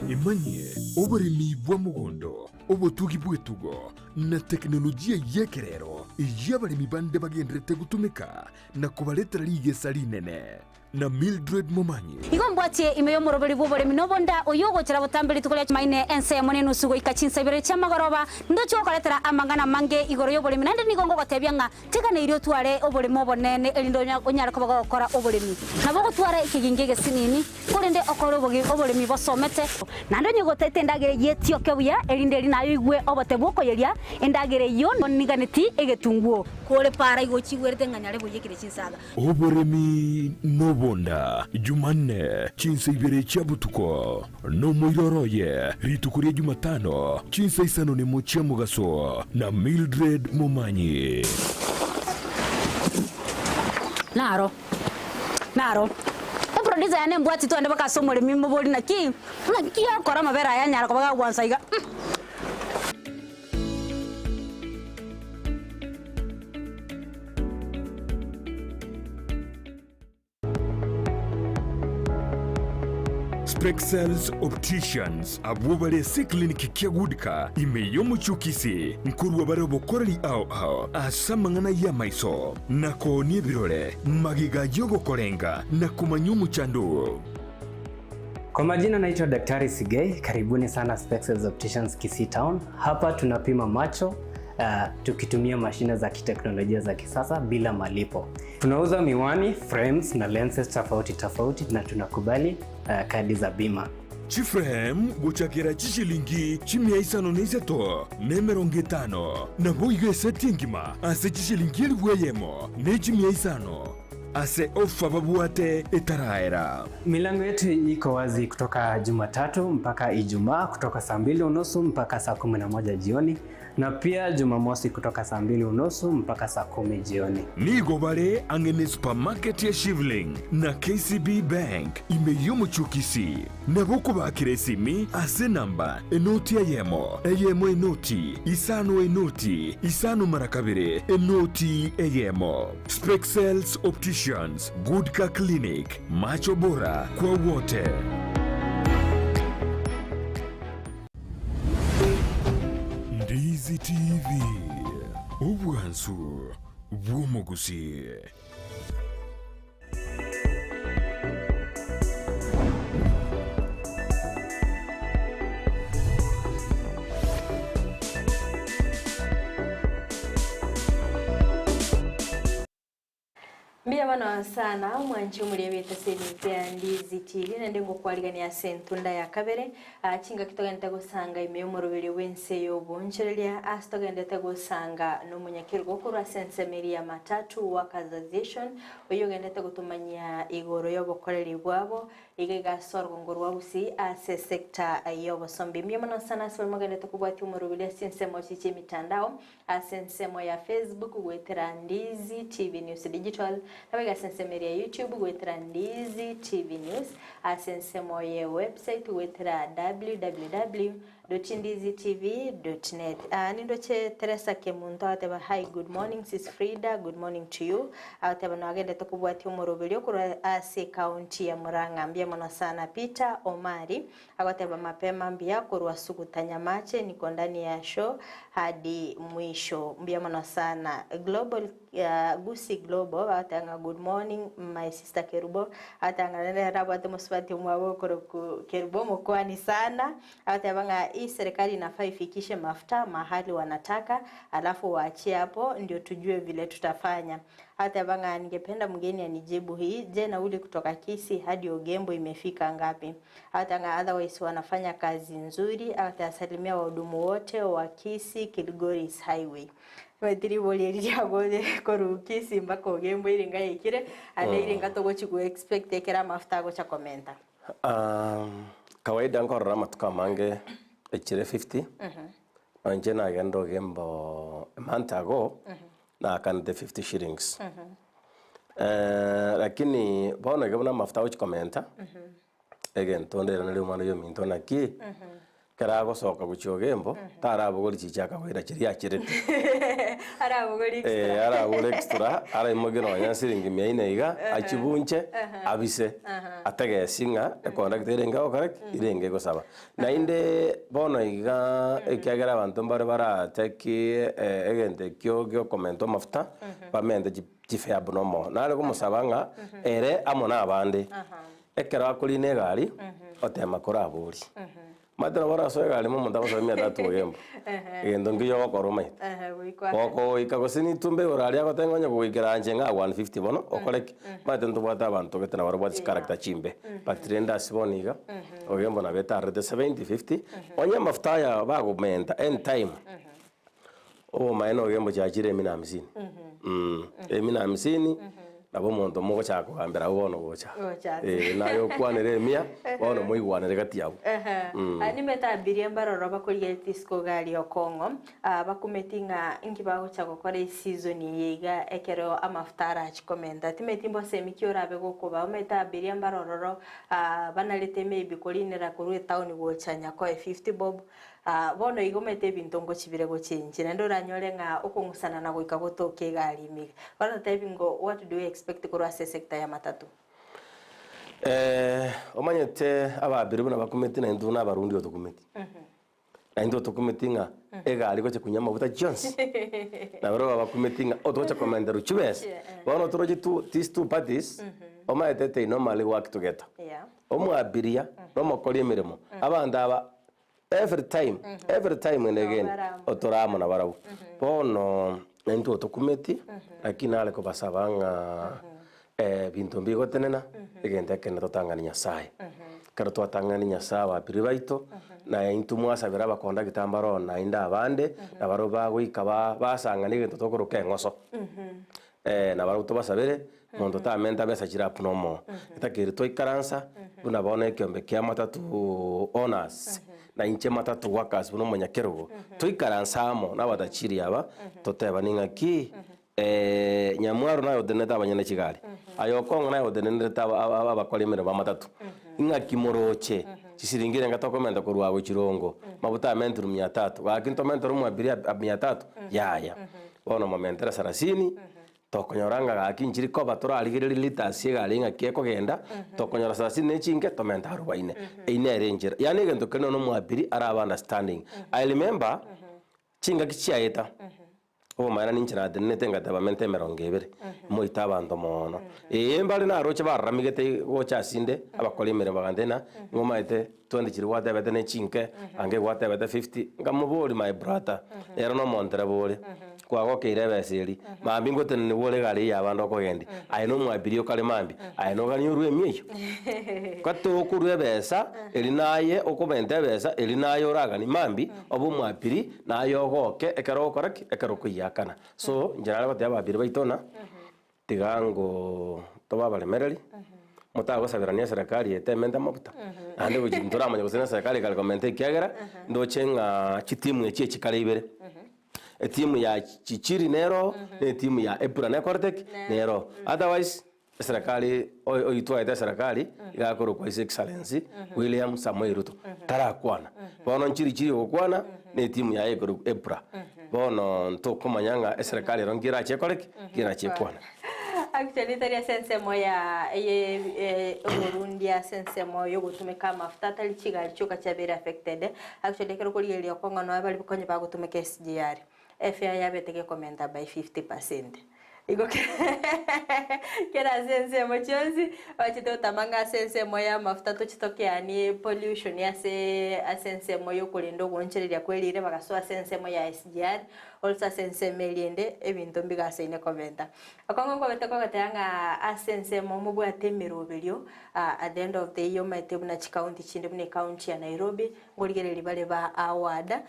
Speaker 3: Emanyie oboremi bwa mogondo, obotugi bw'etugo, na teknolojia y'ekerero ey'abaremi bande bagenderete gotumeka na kobaretera rigesa rinene. Na Mildred Momanyi.
Speaker 11: Igo mbwatie ime y'omoroberi bw'oboremi nobonda oyo ogochera botambe rituko ria Jumaine ensemo nenusu goika chinsa ibere chi'amagoroba ndoche gokoretera amang'ana amange igoro y'oboremi naende nigo ngogotebia ng'a tiganeirie otware oboremi obonene erinde onyare koba gogokora oboremi nabo ogotwara ekegingi egesinini korende okore oboremi bosomete naende onye gotete endagera eyio etioke buya erinde eri nayo oigwe obote bwokoyeria endagera eyio niganeti egetunguo kore para igo ochigwerete ng'a nyare boyekire chinsaga.
Speaker 3: Oboremi nobonda Jumanne chinsa ibere chia botuko, nomoiroro oye rituko ria Jumatano chinsa isano nemo chia mogaso na Mildred Momanyi.
Speaker 11: Naro naro eproducer yane embwati twende mpaka ase omoremi mobori naki naki akora amabere aya anyara koba gagwansa iga.
Speaker 3: Spexels Opticians abwo bare ase eclinic kia Goodka ime y'omochie o Kisii nkorwa bare obokoreri ao ao ase amang'ana y'amaiso na koonia ebirore magega y'ogokorenga na komanya omochando oo.
Speaker 12: Kwa majina naitwa Daktari Sigei, karibuni sana Spexels Opticians Kisii Town. Hapa tunapima macho uh, tukitumia mashine za kiteknolojia za kisasa bila malipo. Tunauza miwani, frames na lenses tofauti tofauti na tunakubali uh, kadi za bima.
Speaker 3: Chiframe gochakera chishilingi chimia isano na isato, na emerongo etano, naboigo eseti engima ase chishilingi elifu eyemo ne chimia isano, ase ofa babwate etaraera.
Speaker 12: Milango yetu iko wazi kutoka Jumatatu mpaka Ijumaa kutoka saa mbili unusu mpaka saa 11 jioni na pia Jumamosi kutoka saa mbili unusu mpaka saa kumi jioni.
Speaker 3: Nigo bare ang'e ne supermarket ya Shivling na KCB Bank ime y'omochie o Kisii. Nabo okobakera esimi ase enamba enoti eyemo, eyemo enoti, isano enoti, isano mara kabere, enoti eyemo. Spexels Opticians, Good Car Clinic, macho bora kwa wote. Ndizi TV, obwansu bw'omogusii.
Speaker 1: Mbuya mono sana omwanchi omoria bwete ase emete ya Ndizi TV naende ngokwarigania ase entunda ya kabere ah, chingaki togendete gosanga ime y'omoroberio bw'ense y'obonchoreria ase togendete gosanga nomonyakerogo korwa ase ensemo eria ya Matatu Workers Association oyio ogendete gotomanyia igoro y'obokoreri bwabo iga iga ase orogongo rwa Gusii ase esector y'obosombi. Mbuya mono sana ase baria mogendete kobwatia omoroberio ase ensemo echi chi'emitandao Ase ensemo ya Facebook goetera Ndizi TV News Digital, naboigo ase ensemo eria ya YouTube goetera Ndizi TV News, ase ensemo ye website goetera www.ndizitv.net. Ah, nindoche Teresa Kemunto agateba hi good morning sis Frida good morning to you agateba noagendete kobwatia omoroberio korwa ase ekaunti ya Murang'a mbuya mono sana Peter Omari Agoteba mapema mbuya korwa suguta nyamache niko ndani ya show hadi mwisho mbuya mono sana global uh, Gusii global bagoteba ng'a good morning my sister Kerubo agoteba ng'a nere nabwate mosubati omwabo okoroku Kerubo omokwani sana agoteba ng'a hii serikali inafaa ifikishe mafuta mahali wanataka alafu waachie hapo ndio tujue vile tutafanya Agoteba ng'a ningependa mgeni anijibu hii je nauli kutoka Kisii hadi Ogembo imefika ngapi Agoteba ng'a otherwise wanafanya kazi nzuri, agoteba salimia wahudumu wote wa Kisii Kilgoris Highway. Omanyete riborio eri riago korwa Kisii mpaka Ogembo ere yaikire, ande ere enga togochi go expect ekero amafuta agocha komenta.
Speaker 2: Kawaida nkorora amatuko amange echire 50, nonye inche nagenda Ogembo a month ago, naakanete 50 shillings. Lakini bono iga buna amafuta agochi komenta, Egento nderanere omwana oyo ominto naki, ekero agosoka gochia ogembo, tarabogori chicha akaboira chiria acherete.
Speaker 1: Arabogori
Speaker 2: Eh,
Speaker 1: extra.
Speaker 2: arabogore extra, araimokie nonya siringi mia ine iga, achibunche, abise, ategesi ng'a econductor erenge egokora ki? Erenge egosaba. Naende bono iga ekiagera abanto mbare baratake egento ekio giokomenta amafuta, bamente chi chifare abnormal. Nare komosaba ng'a ere amo na abande, Ekero akorina egari, otema korabori. Omanyete nabo orasoe egari ime omonto agosoe mia tatu ogembo. Egento nkiya ogokora omanyete. Gokoika gose nitumbe igoro aria agoteba ng'a onye kogoikera inche ng'a 150 bono, okore ki? Omanyete ntobwate abanto gete nabo barabwate chicharacter chimbe. But rende ase bono iga, ogembo nabo etarete 70, 50, onye amafuta aya bagomenta anytime, Obomaene ogembo chiachire emia na hamsini. Emia na hamsini, nabo omonto mogochaka kogambera abwo bono gocha.
Speaker 1: Gocha.
Speaker 2: Eh, naye okwanere emia, bono moigwanere gati abwo.
Speaker 1: Ehe. Nimete abiria mbaroro bakorigeretie isiko iga aria okong'o, ah, bakumeti ng'a inki bagocha gokora eseason eye iga ekero amafuta arachi komenta. Timeti mbosemi ki orabe gokoba, omanyete abiria mbarororo, ah, banarete maybe korinera korwa etown gocha Nyakoe 50 bob, Aa, bono igo omanyete ebinto ngochibire gochenchia, naende oranyore ng'a okong'usana na goika gotoka egari ime iga. Bono totebi ngo what do you expect korwa ase esector ya matatu?
Speaker 2: Eh, omanyete ababiri buna bakumeti na intwe buna abarundi otokumeti. Na intwe otokumeti ng'a egari gocha kunywa amaguta chionsi. Na barabwo bakumeti ng'a otogocha komenterwa chibesa. Bono toroche two, these two parties. Omanyete they normally work together. Omwabiria na omokori emeremo, abanto aba every time, every time and again, otore amo nabarabwo. Bono intwe otokumeti, lakini nare kobasaba ng'a ebinto mbigotenena, egento ekenene totang'ani Nyasaye. Ekero twatang'ani Nyasaye ababiria baito, na intwe mwasabera abakondakta mbare oo naende abande, nabarabwo bagoika ba basang'ana egento tokoroka eng'oso. Nabarabwo tobasabere, monto tamenta besa chire abwo nomoo. Etakeire twaikaransa, buna bono ekiombe kia matatu owners, na inche matatu workers buna omonyakerogo, toikaranse amo na abatachiri aba, totebane ng'aki, Nyamwaro naye otenenerete abanyene chigari, aye Okong'o naye otenenerete abakori emeremo b'amatatu. Ing'aki moroche chisiringi erenga tokomenta korwa agwo chirongo, mabuta amenterwe mia tatu, gaki ntomentere omwabiria mia tatu? Yaya. Bono momentere sarasini, tokonyora ng'a gaki nchiri koba torarigererie liters egari ng'aki ekogenda, tokonyora sarasini ne chinke tomente arubaine. Eyio nere enchera. Yaani egento keria nonya omwabiri arabe understanding. I remember, chingaki chiaeta. Obomaene ninche natenenete ngateba mente emerongo ebere, moite abanto moono. Ee, mbare naroche bararamigete gocha asinde, abakori emeremo bagantebia ng'a ng'omaete twenty chiria gwatebete ne chinke, ange gwatebete fifty, nkamoboria my brother, ere nomontereba ore, kwagokeire ebesa eria, mambia ngoteneniwa ore egari eye y'abande okogendia, aye nomwabiri okare mambia, aye noganie orue emia eyio? Gati okorua ebesa, eri naye okomenta ebesa, eri naye oraganie mambia, obe omwabiri, Naye ogoke ekero ogokora ki? Ekero okoyiakana. So, inche nare gotebia ababiiri baito ng'a, tiga ngoo tobe abaremereri, motagosaberania eserekari eye temente amafuta, naende gochi ntoramanya gose na eserekari ekare komenta ekiagera, ndoche ng'a chitimu echi echikare ibere. Etimu ya Chichiri nero, na etimu ya Epura nekorete ki? Nero. Otherwise. Eserekari oitwaete eserekari iga akorokwa His Excellency William Samoei Ruto tarakwana. Bono nchiri chiri ogokwana na etimu yaye ekorokwa EPRA. Bono ntokomanya ng'a eserekari ero nki erache ekore ki? Nki erache ekwane.
Speaker 1: Actually tari ase ensemo ya eye oborundi ase ensemo yogotumeka amafuta atari chigari chioka chiabeire affected. Actually ekero okorigereria okong'a nonya baria konya bagotumeka SGR. Efare yabete gekomenta by 50%. Igo kera ase ensemo chionsi bachete gotama ng'a ase ensemo ya amafuta tochi tokeanie pollution ase ase ensemo ya okorenda ogoonchoreria kwe riire bagasoa ase ensemo ya SGR also ase ensemo eria ende ebinto mbigasaine komenta. Okong'u nkobete kogoteba ng'a ase ensemo mobwate emeroberio at the end of the year omanyete buna chikaunti chinde buna ekaunti ya Nairobi Nkorigereria bare ba award,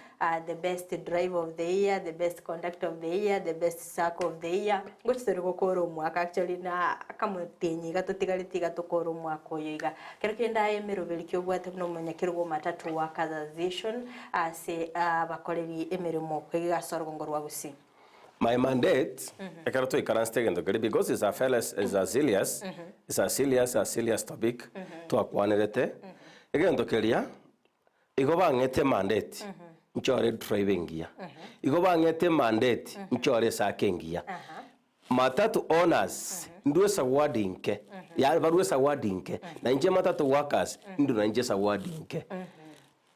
Speaker 1: the best driver of the year, the best conductor of the year, the best sacco of the year, ngochi tore gokora omwaka actually na akamotienyi iga totigareti iga tokore omwaka oyo iga. Kero kende aye emeroberi ki obwate buna omonyakerogo o Matatu Workers Association ase abakoreri emeremo iga ase orogongo rwa Gusii?
Speaker 2: My mandate, ekero twaikaransete egento keria because it's a fairless, it's a serious, it's a serious, a serious topic twakwanerete, egento keria, igo bang'ete emandate nchore edriver engiya, igo bang'ete emandate nchore esake engiya. Matatu owners, ndue esawadi inke, yaani barue esawadi inke, na inche matatu workers, ndue nainche esawadi inke.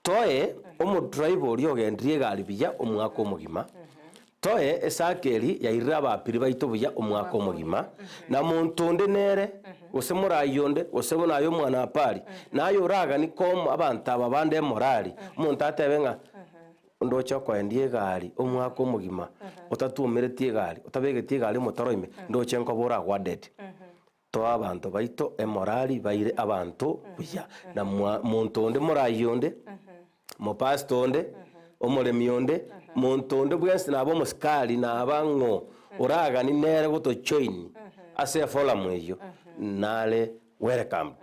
Speaker 2: Toe omodriver oria ogendirie egari buya omwaka omogima, toe esake eria yairire abapiri baito buya omwaka omogima, na monto onde nere, gose morai onde, gose buna aye omwana apari, naye oragani komo abanto aba bande emorari, omonto atebe ng'a ndoche okoendia egari omwaka omogima, otatuomereti egari, otabegeti egari omotaro ime, ndoche nkoba ore awarded. Toa abanto baito emorali baire abanto buya, na mwa monto onde morai onde, mopastor onde, omoremi onde, monto onde bwensi naba omosikari naba ng'o oragani nere gotojoin ase eforum eyio nare welcomed.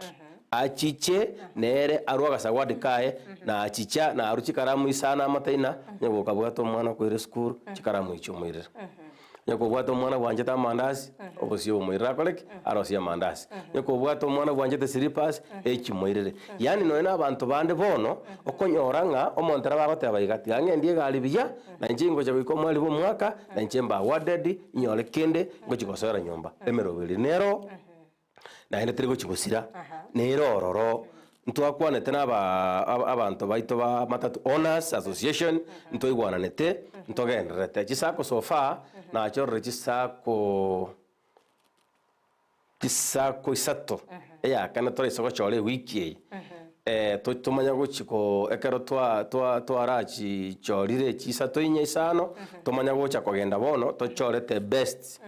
Speaker 2: Achiche nere arwe agasawadi kaye na achicha narwe chikaramu isano amataina onye gokabwata omwana okoira esukuru chikaramu echio omoirere. Onye kobwate omwana bwanchete amandasi, obosio obomoirere akore ki? Arosie amandasi. Onye kobwate omwana bwanchete slippers, echimoirere. Yaani nonya na abanto bande bono, okonyora ng'a omonto nabo agoteba iga, tiga ng'endie egari buya, na inche ingocha goika omweri bwa omwaka, na inche mbe awarded, inyore kende, ngochi gosoera nyomba. Emeroberi nero. Naende teri gochia gosira, nere ororo. Ntwakwanete na aba abanto baito ba Matatu Owners Association, ntoigwananete, ntogendererete. Chisacco so far, nachorire chisacco. Chisako isato, eyakane toraise gochora ewiki eye, tomanye gochi ko ekero twa twa twarachichorire chisato inye isano, tomanye gocha kogenda bono tochore the best.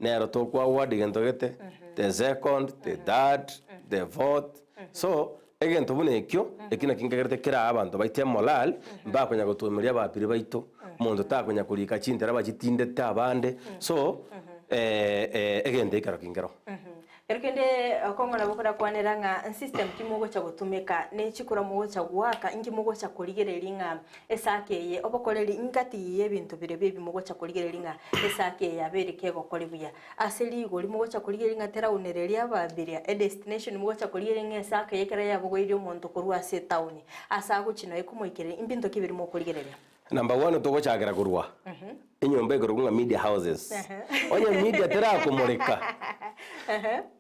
Speaker 2: Nero tokwa award gento gete, the second, the third, the fourth, so egento buna ekio, ekio nakio nkegerete kera abanto baito emorale, mbakonya gotwomeria abapiri baito, omonto takonya korika chintera bachitindete abande, so egento ekero kinkero.
Speaker 1: Ekero kende okong'ora bokorakwanera ng'a nsystem ki mogocha gotumeka, ne chikura mogocha goaka, inki mogocha korigereria ng'a esake eye obokoreri ingati ye ebinto biria ebi mogocha korigereria ng'a esake eye yabeire kegokori buya. Ase rigori mogocha korigereria ng'a teraunereria ababiria, edestination mogocha korigereria ng'a esake eye ekero yabogoirie omonto korwa ase etown, ase agochia noe komoikereria, mbinto ki biria mokorigereria?
Speaker 2: Number one togochakera korwa enyomba ekorokwa ng'a media houses. Onye media terakomoreka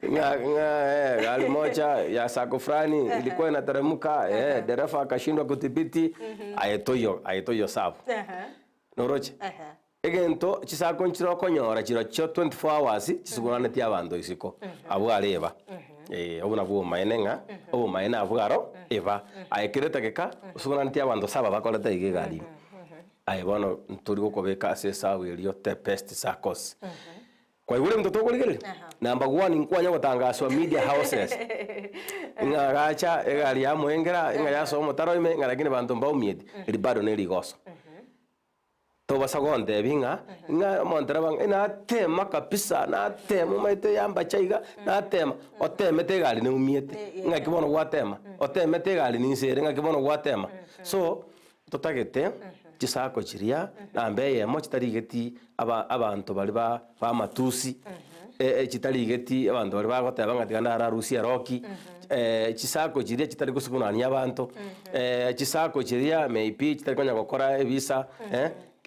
Speaker 2: ng'a ng'a eh, gari moja ya sacco fulani ilikuwa inateremka eh, dereva akashindwa kudhibiti aye toiyo aye toiyo sabu. Noroche? Egento chisacco nchire okonyora chirochio 24 hours chisugunanetie abanto isiko abwo areba. Eh, obwo nabwo obomaene ng'a obomaene abwo aro eba. Aye kera edageka osugunanetie abanto saba bakorete iga egari ime. Aye bono ntori gokobeka ase esabu erio the best saccos. Kwaigure ebinto tokorigereria? Number one nkwanya gotangaswa media houses ng'a gacha egari yamoengera ng'a yasoa omotaro ime ng'a lakini banto mbaumieti, eri bado ne rigoso. Tobasa gontebia ng'a, ng'a omontereba ng'a natema kabisa, natema omanyete yambacha iga, natema, otemete egari neumiete, ng'aki bono gwatema, otemete egari ninse ere ng'aki bono gwatema. So, totagete chisako chiria namba eyemo chitarigeti aba abanto baria ba bamatusi, chitarigeti abanto baria bagoteba ng'a tiga nararusie eroki, chisako chiria chitari gosugunania abanto, chisako chiria may be chitari konya gokora ebisa,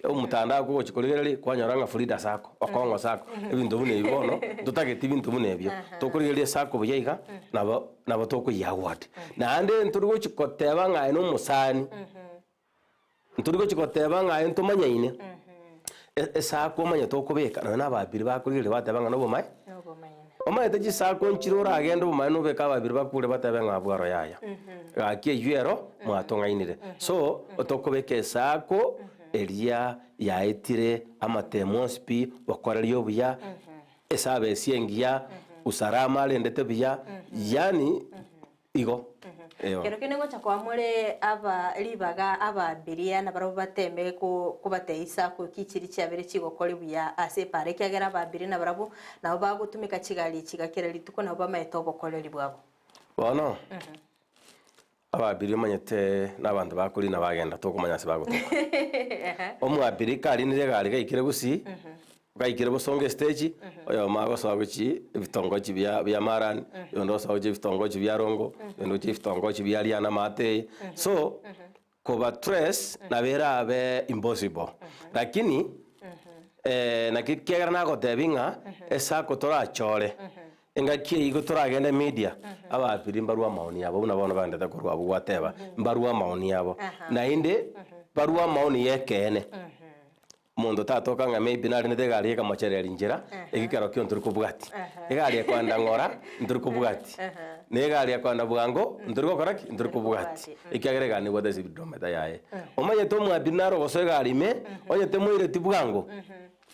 Speaker 2: omotandao kogochia korigereria kwanyora ng'a Frida sacco, Okong'o sacco, ebinto buna ebi bono, ntotageti binto buna ebio. Tokorigereria esacco buya iga, nabo nabo tokoyia award. Naende ntori gochia koteba ng'a aye na omosani. Ntori gochia goteba ng'a aye ntomanyaine, esako omanyete okobeka nonya na ababiri bakorigereria bateba ng'a nobomae omanyete chisako nchire oragende obomaene obeke ababiri bakure batebe ng'a abwo aro yaya. Gaki eywo ero mwatong'ainire. So, tokobeka esako eria yaetire amatemo onsi pi, okoreria obuya, esabesi engiya, usalama arendete buya, yaani Igo. Eyo.
Speaker 1: Kero kende ngocha koa more aba ribaga abaabiria, na barabwo bateme ko- kobateisa goika chiri chiabere chigokori buya ase epaara, ekiagera abaabiria nabarabwo nabo bagotumeka chigari echi iga kera rituko, nabo bamaete obokoreri bwabo.
Speaker 2: Bono, abaabiria omanyete nabanto bakorina bagenda tokomanya ase bagotoka. Omoabiria karinire egari gaikire gusii, Gaikire bosongo estage, oyomo agosoa gochia ebitongochi bia bia marani, oyonde osoa gochia ebitongochi bia rongo, oyonde gochia ebitongochi bia riana amaate eye. So, koba trace nabo erabe impossible. Lakini, naki ekiagera nagotebia ng'a esacco torachore, engaki eyio igo toragende media, abapiri mbarue amaoni abo buna bono baendete korwa abwo gwateba, mbarue amaoni abo. Naende, barue amaoni ya ekeene. Omonto tatoka ng'a maybe narinete egari ekamochereria inchera, eki kero kio ntori kobwati. Egari ekoenda ng'ora, ntori kobwati. Na egari ekoenda bwango, ntori gokora ki? Ntori kobwati. Ekiagera egari nebwate esipidometa yaye. Omanyete omwabiri nare ogosoa egari ime, onye temoireti bwango,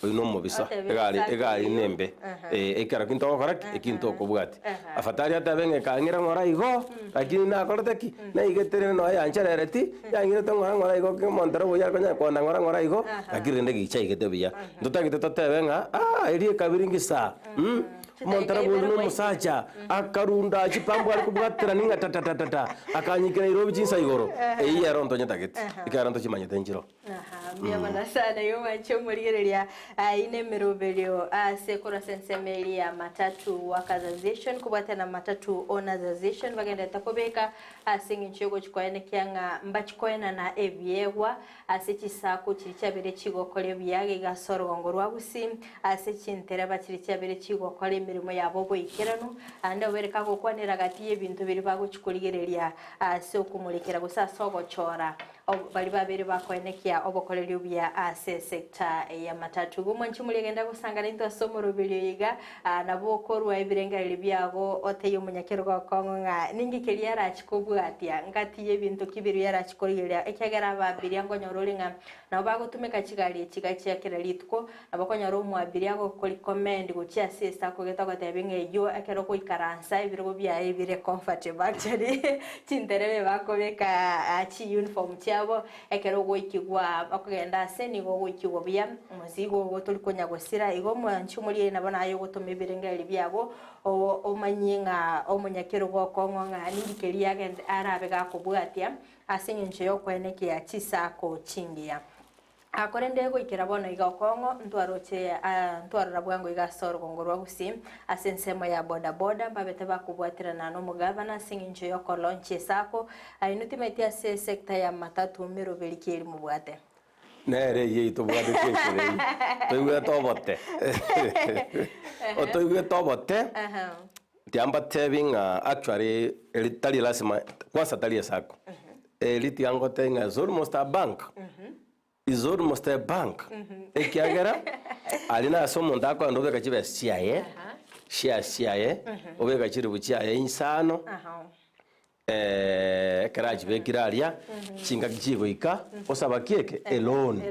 Speaker 2: oyio na omobisa, egari egari nembe. Ekero ki ntogokora ki? Eki ntokobwati. Afadhali atebe ng'a ekang'ira ng'ora igo, lakini nakorete ki? Naigetere nonya yancherereti, yang'irete ng'ora ng'ora igo ki omonto ere buya akonya konda ng'ora ng'ora igo, lakini rende gicha aigete buya. Ntotagete totebe ng'a aah eria ekabiri ngisa mh, omonto ere boria na omosacha, akarunda chipambu are kobwaterania ng'a tatatatata, akanyikera Nairobi chinsa igoro, eyio ero ntonyetagete, ekiagera ntochimanyete nchiro.
Speaker 1: Aha, mbuya mono sana igo mwanche omorigereria aye na emeroberio ase korwa ase ensemo eria ya Matatu Workers Association kobwatana na Matatu Owners Association bagenderete kobeka ase eng'encho yogochi koenekia ng'a mbachi koenana ebiegwa ase chisaku chiria chiabeire chigokora ebuya iga ase orogongo rwa Gusii ase chintereba chiria chiabeire chigokora emeremo yabo oboikeranu ande obeire kagokwanera gati y'ebinto biria bagochi korigereria ase okomorekera gose ase ogochora. Baria babeire bakoenekia obokoreri obuya ase esecta ya matatu. Igo mwanche moria genda gosangana intwe ase omoroberi oyo iga, nabo okorua ebirengererio biago otebie omonyakerogo okong'u ng'a ninki keria arachi kobwatia ngati y'ebinto ki biria arachi korigereria ekiagera ababiria nkonyora ore ng'a nabo bagotumeka chigari echi iga chia kera rituko, nabo okonyora omoabiria agokorecommend gochia ase esacco gete ogotebia ng'a eyio ekero ogoikaransa ebirogo biaye bire comfortable actually chinterebe bakobeka chiuniform chiabo ekero ogoikigwa okogenda ase nigo ogoikigwa buya omozigo ogo tori konya gosira igo omwanchi omorigereria nabo naye ogotoma ebirengererio biago omanyie ng'a omonyakerogo okong'o ng'a ninki keria agende arabe gakobwatia ase eng'encho yokoenekia chisako chingiya. Korende goikera bono iga okong'o ntwaroche ntwarora bwango iga ase orogongo rwa Gusii ase ensemo ya boda boda mbabete bakobwaterana nomogavana ase eng'encho yokolaunch esako. Inwe timaeti ase esector ya matatu meroberi ki eri mobwate?
Speaker 2: Nere eyio eyio tobwate twenchera eyio toigwete obote otoigwete obote tiambatebi ng'a actually eri tari lasima kwanza tari esako Eri tiga ngotebie ng'a is almost a bank, is almost a bank, ekiagera aria nase omonto akogenda obeka chibesa chiaye, shares chiaye, obeka chiribu chiaye insano, ekero achibekire aria, chingaki chigoika, osaba ki eke? Eloan.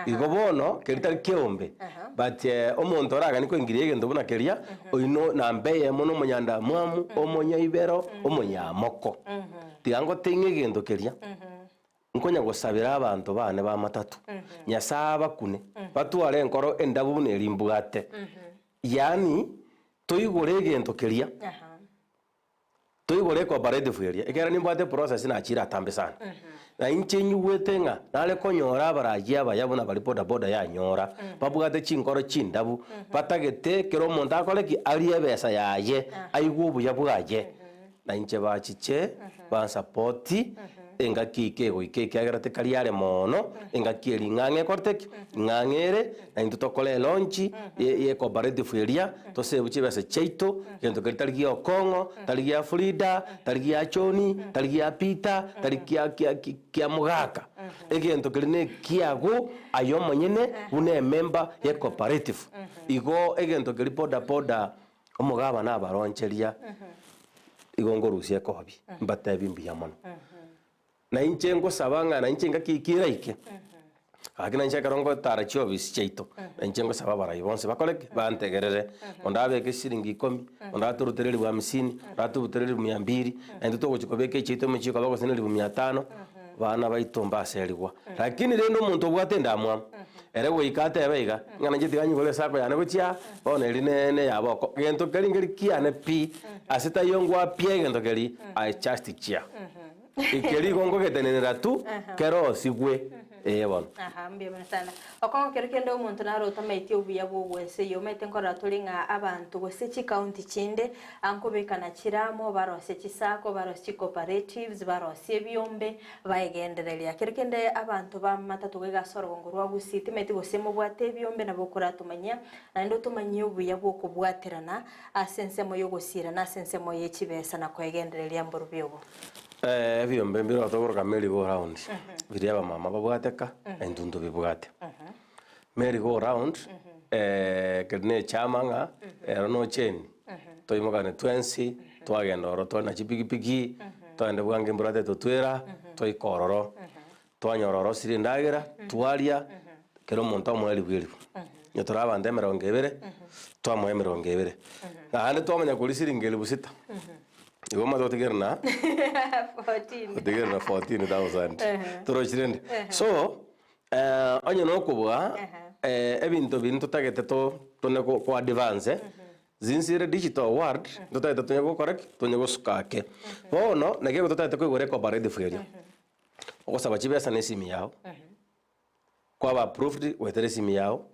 Speaker 2: Igo bono, keria tari keombe, but omonto oraganie koingiria egento buna keria, oyio namba eyemo na omonyandamwamu, omonyaibero, omonyamoko. Tiga ngoteing'e egento keria, nkonya gosabera abanto baane b'amatato, Nyasae abakune, batware enkoro endabu buna eria mbwate. Yaani, toigore egento keria, toigore ecooperative eria, ekiagera nimbwate eprocess nachire atambe sana. Na inche nyigwete ng'a nare konyora abarayia abaya buna baria bodaboda yanyora, babwate chinkoro chindabu, batagete kera omonto akore ki? Arie ebesa yaye, aigwe obuya bwaye. Na inche bachiche bansapoti engaki eke egoika ekiagera tekari are mono, engaki eria ing'ang'e ekorete ki? Ing'ang'e ere, na intwe tokore elaunch ye cooperative eria, tosave chibesa chiaito, egento keria tari gia Okong'o, tari gia Frida, tari gia John, tari gia Peter, tari kia kia kia mogaka. Egento keria na ekiago aye omonyene buna emember ye cooperative. Igo egento keria boda boda. Omogabana abaroncheria, igo nkorusia ekobi, mbatebi mbuya mono. Na inche ngosaba ng'a na inche engaki eke eraike, gaki na inche ekero ngotara chiofisi chiaito, na inche ngosaba abarai bonsi bakore ki? Bantegerere. Onde abeke chisiringi ikomi, onde atorutere elifu hamsini, onde atorutere elifu mia mbiri, na intwe togochia kobeka echiaito emechie koba gose na elifu mia tano, Bana baito mbaserigwa. Lakini rende omonto obwate endamwamu, ere goika atebe iga, ng'a nainche tiga nyigore esako yane gochia aa, bono eri ne neyabo oko. Gento keria nkeri kiane pi, ase taiyo ngwapia egento keria, I just chia. Ekeri igo nkogetenenera tu, kerosigwe, ee bono.
Speaker 1: Aha, mbuya mono sana. Okong'u kero kende omonto naro otamaeti obuya bw'ogwesa eyio omanyete nkorora tore ng'a abanto gose chikaunti chinde aa nkobekana chire amo barosie chisacco, barosie chicooperatives, barosie ebiombe baegendereria. Kero kende abanto b'amatato iga ase orogongo rwa Gusii timanyeti gose mobwate ebiombe nabo okoratomanyia naende otomanyie obuya bw'okobwaterana ase ensemo y'ogosirana ase ensemo ye chibesa na koegendereria mborobio obo.
Speaker 2: Ebiombe mbire tokoroka merry go round, biria abamama babwate ka, na intwe ntobibwate. Merry go round, ekeri na echama ng'a ero nocheni, toimokane twensi, twagenda ororo tware na chipikipiki, twagenda bwango embura tetotwera, twaika ororo, twanyora orosirie endagera, twaria, kera omonto amoe elifu elifu. Onye tore abanto emerongo ebere, twamoa emerongo ebere. Naende twamanya koria siringi elifu sita, igo omanyete gotigera na gotigera na 14,000 torochi rende. So, onye nokobua ebinto biria ntotagete to tone ko ko advance, since ere digital world, ntotagete tonye gokora ki? Tonye gosuka ake. Bono, naki ekero totagete koigora ecooperative eria, ogosaba chibesa na esimi yao. Kwaba approved goetera esimi yao,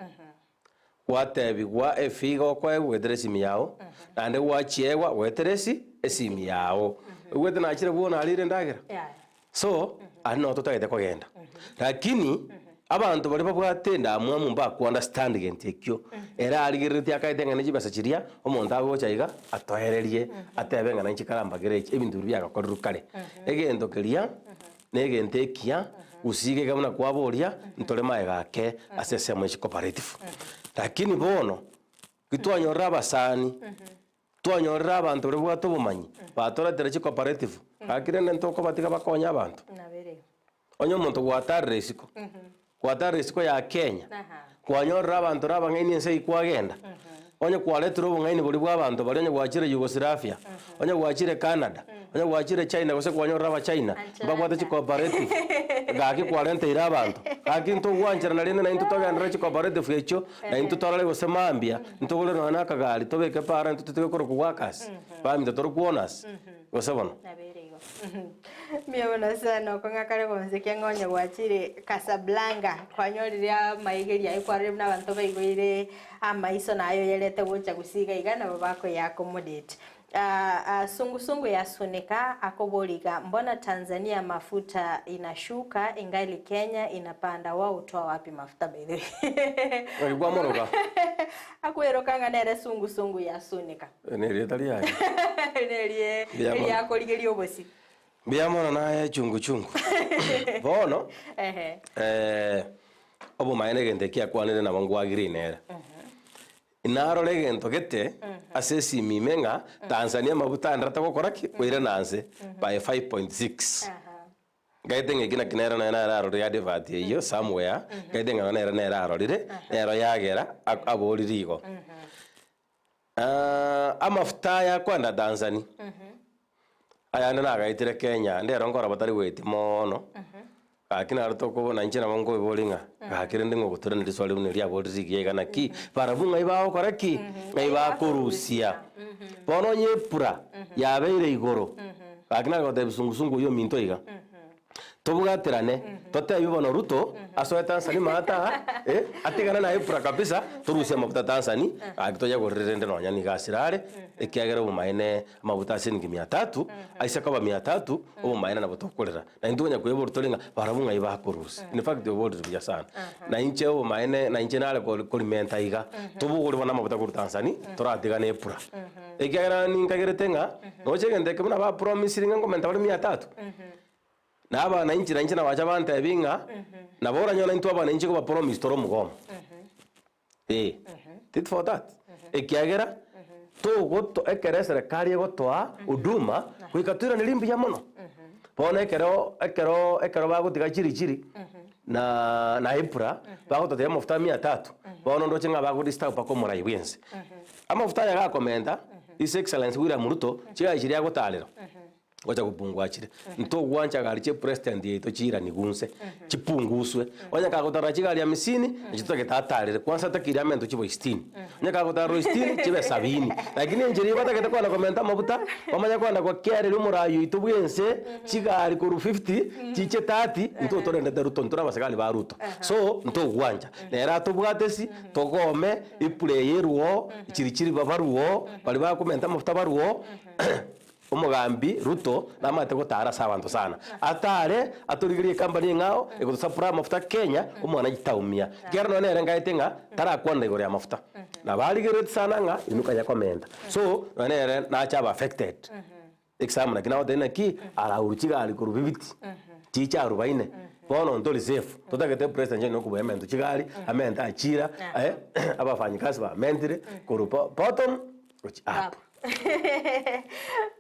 Speaker 2: gwatebigwa efee iga okoegwa goetera esimi yao, naende gwachiegwa goetera esi esimi yao. Oigwete nachire bwono narire endagera? So, aria noo totagete kogenda. Lakini, abanto baria babwate endamwamu mbaku understand gento ekio, ere arigereretie akaete ng'a ne chibesa chiria, omonto agocha iga, atoererie, atebe ng'a nainche karambagere echi, ebinto biria biagakorirwe kare. Egento keria. Na egento ekiya, gusii iga iga buna kwaboria, ntore magega ake ase ensemo ya chicooperative. Lakini bono, ki twanyorire abasani, twanyorire abanto baria babwate obomanyi, batoretire chicooperative, gaki rende ntokobatiga bakonye abanto. Onye omonto gwatarire isiko, gwatarire isiko ya Kenya, kwanyorire abanto ore abang'aini ense eyio kwagenda, onye kwaretire obong'aini boria bwa abanto baria onye gwachire Yugoslavia, onye gwachire Canada, onye gwachire China gose kwanyorire abachina, mbabwate chicooperative, gaki kwarenteire abanto, gaki ntogwancherana rende naintwe togenderere chicooperative echio, naintwe torore gose mambia, ntogore nonya na akagari tobeke para intwe totige korokwa workers, baminto torokwe owners, gose bono.
Speaker 1: Mbuya mono sana okong'a kare gonsi ekiagera onye gwachire Casablanca kwanyorire amaigerio aye kwarorire buna abanto baigoire amaiso naye oyerete gocha gusii iga iga nabo bakoya accommodate. Sungusungu yasunika akoboria iga mbona Tanzania mafuta inashuka ingali Kenya inapanda wao hutoa wapi mafuta by the way.
Speaker 2: Naki kwamoroka?
Speaker 1: Akweroka ng'a nere sungusungu yasunika.
Speaker 2: Nerieta riaye.
Speaker 1: Nerie
Speaker 2: Mbuya mono.
Speaker 1: eriakorigeria obosi.
Speaker 2: Mbuya mono naye chungu chungu. Bono,
Speaker 1: Ehe.
Speaker 2: eh, obomaene egento eki akwanire nabo ngwagire nere. Narora egento gete ase esimi ime ng'a Tanzania amabuta aenderete gokora ki? Koirana nse by 5.6. Ngaete ng'a eki naki nere nonya nere arorire advert eyio somewhere, ngaete ng'a nere nere arorire, nero yagera aborire igo. Amafuta aya akwenda Tanzania, ayande nagaetire Kenya, ndero nkora batari goetia moono, gaki naro tokobona inche nabo nkoiboria ng'a gaki rende ng'a ogoturana riswali buna eria aborire rigiya iga naki, barabwo ng'ai bagokora ki? Ng'ai bakorusia. Bono onye epura yabeire igoro, gaki nare gotebia sungusungu oyio ominto iga. Tobwaterane, totebie bono Ruto asoe Tanzania maate aa, eh, atigane na Epura kabisa, torusie amafuta Tanzania, gaki toyagorere rende nonya nigo asire are, ekiagera obomaene amafuta ase shilingi mia tatu, aise koba mia tatu, obomaene nabo tokorera. Na intwe konya koeborwa tore ng'a barabwo ng'ai bakorusia. In fact oborire buya sana. Na inche obomaene, na inche nare kori korimenta iga, tobogore bono amafuta korwa Tanzania, toratigane Epura. Ekiagera ninkagerete ng'a, noche egento eke buna bapromisire ng'a nkomenta bare mia tatu. Na abananchi nainche nabacha bantebie ng'a nabo oranyore intwe abananchi kobapromise tore omogomo. Eh, tit for tat. Ekiagera togoto ekero eserekari egotoa huduma goika toiranerie mbuya mono. Bono ekero ekero ekero bagotiga chiri chiri na na EPRA bagototebia amafuta mia tatu, bono ndoche ng'a bagodisturb mpaka omorai bwense. Amafuta aya gakomenta, His Excellency William Ruto, chigari chiria agotarera. Gocha gopungua chire. Ntogwancha gari chia president yaito chiiranigwe inse, chipunguswe. Onye kagotarera chigari amisini, nachi totagete atarere. Kwanza atakeire amentwe chibe sitini. Onye kagotarera sitini, chibe sabini. Lakini enchera eyio batagete kogenda komenta amafuta, bamanye kogenda gokeareria omorai oito bwa ense, chigari korwa fifty, chiche thirty, intwe torendete Ruto, intwe nabasigari ba Ruto. So, ntogwancha. Nere atobwate esi, togome, epura eye erwe oo, chiri chiri barwe oo, baria bakomenta amafuta barwe oo. Omogambi Ruto namanyete gotara ase abanto sana. Atare atorigerie ecompany eng'ao egotosupply amafuta Kenya omwana taumia. Ekiagera nonya nere ngaete ng'a tarakwanera igoro ya amafuta. Nabo arigerereti sana ng'a inuka ya komenta. So nonya nere nache abe affected. Example naki nagotebia naki araurwe chigari korwa bibiti chiche arubaine bono ntori safe. Totagete president onye nokobua emento chigari amente achira abafanyikazi bamentire korwa bottom gochia up.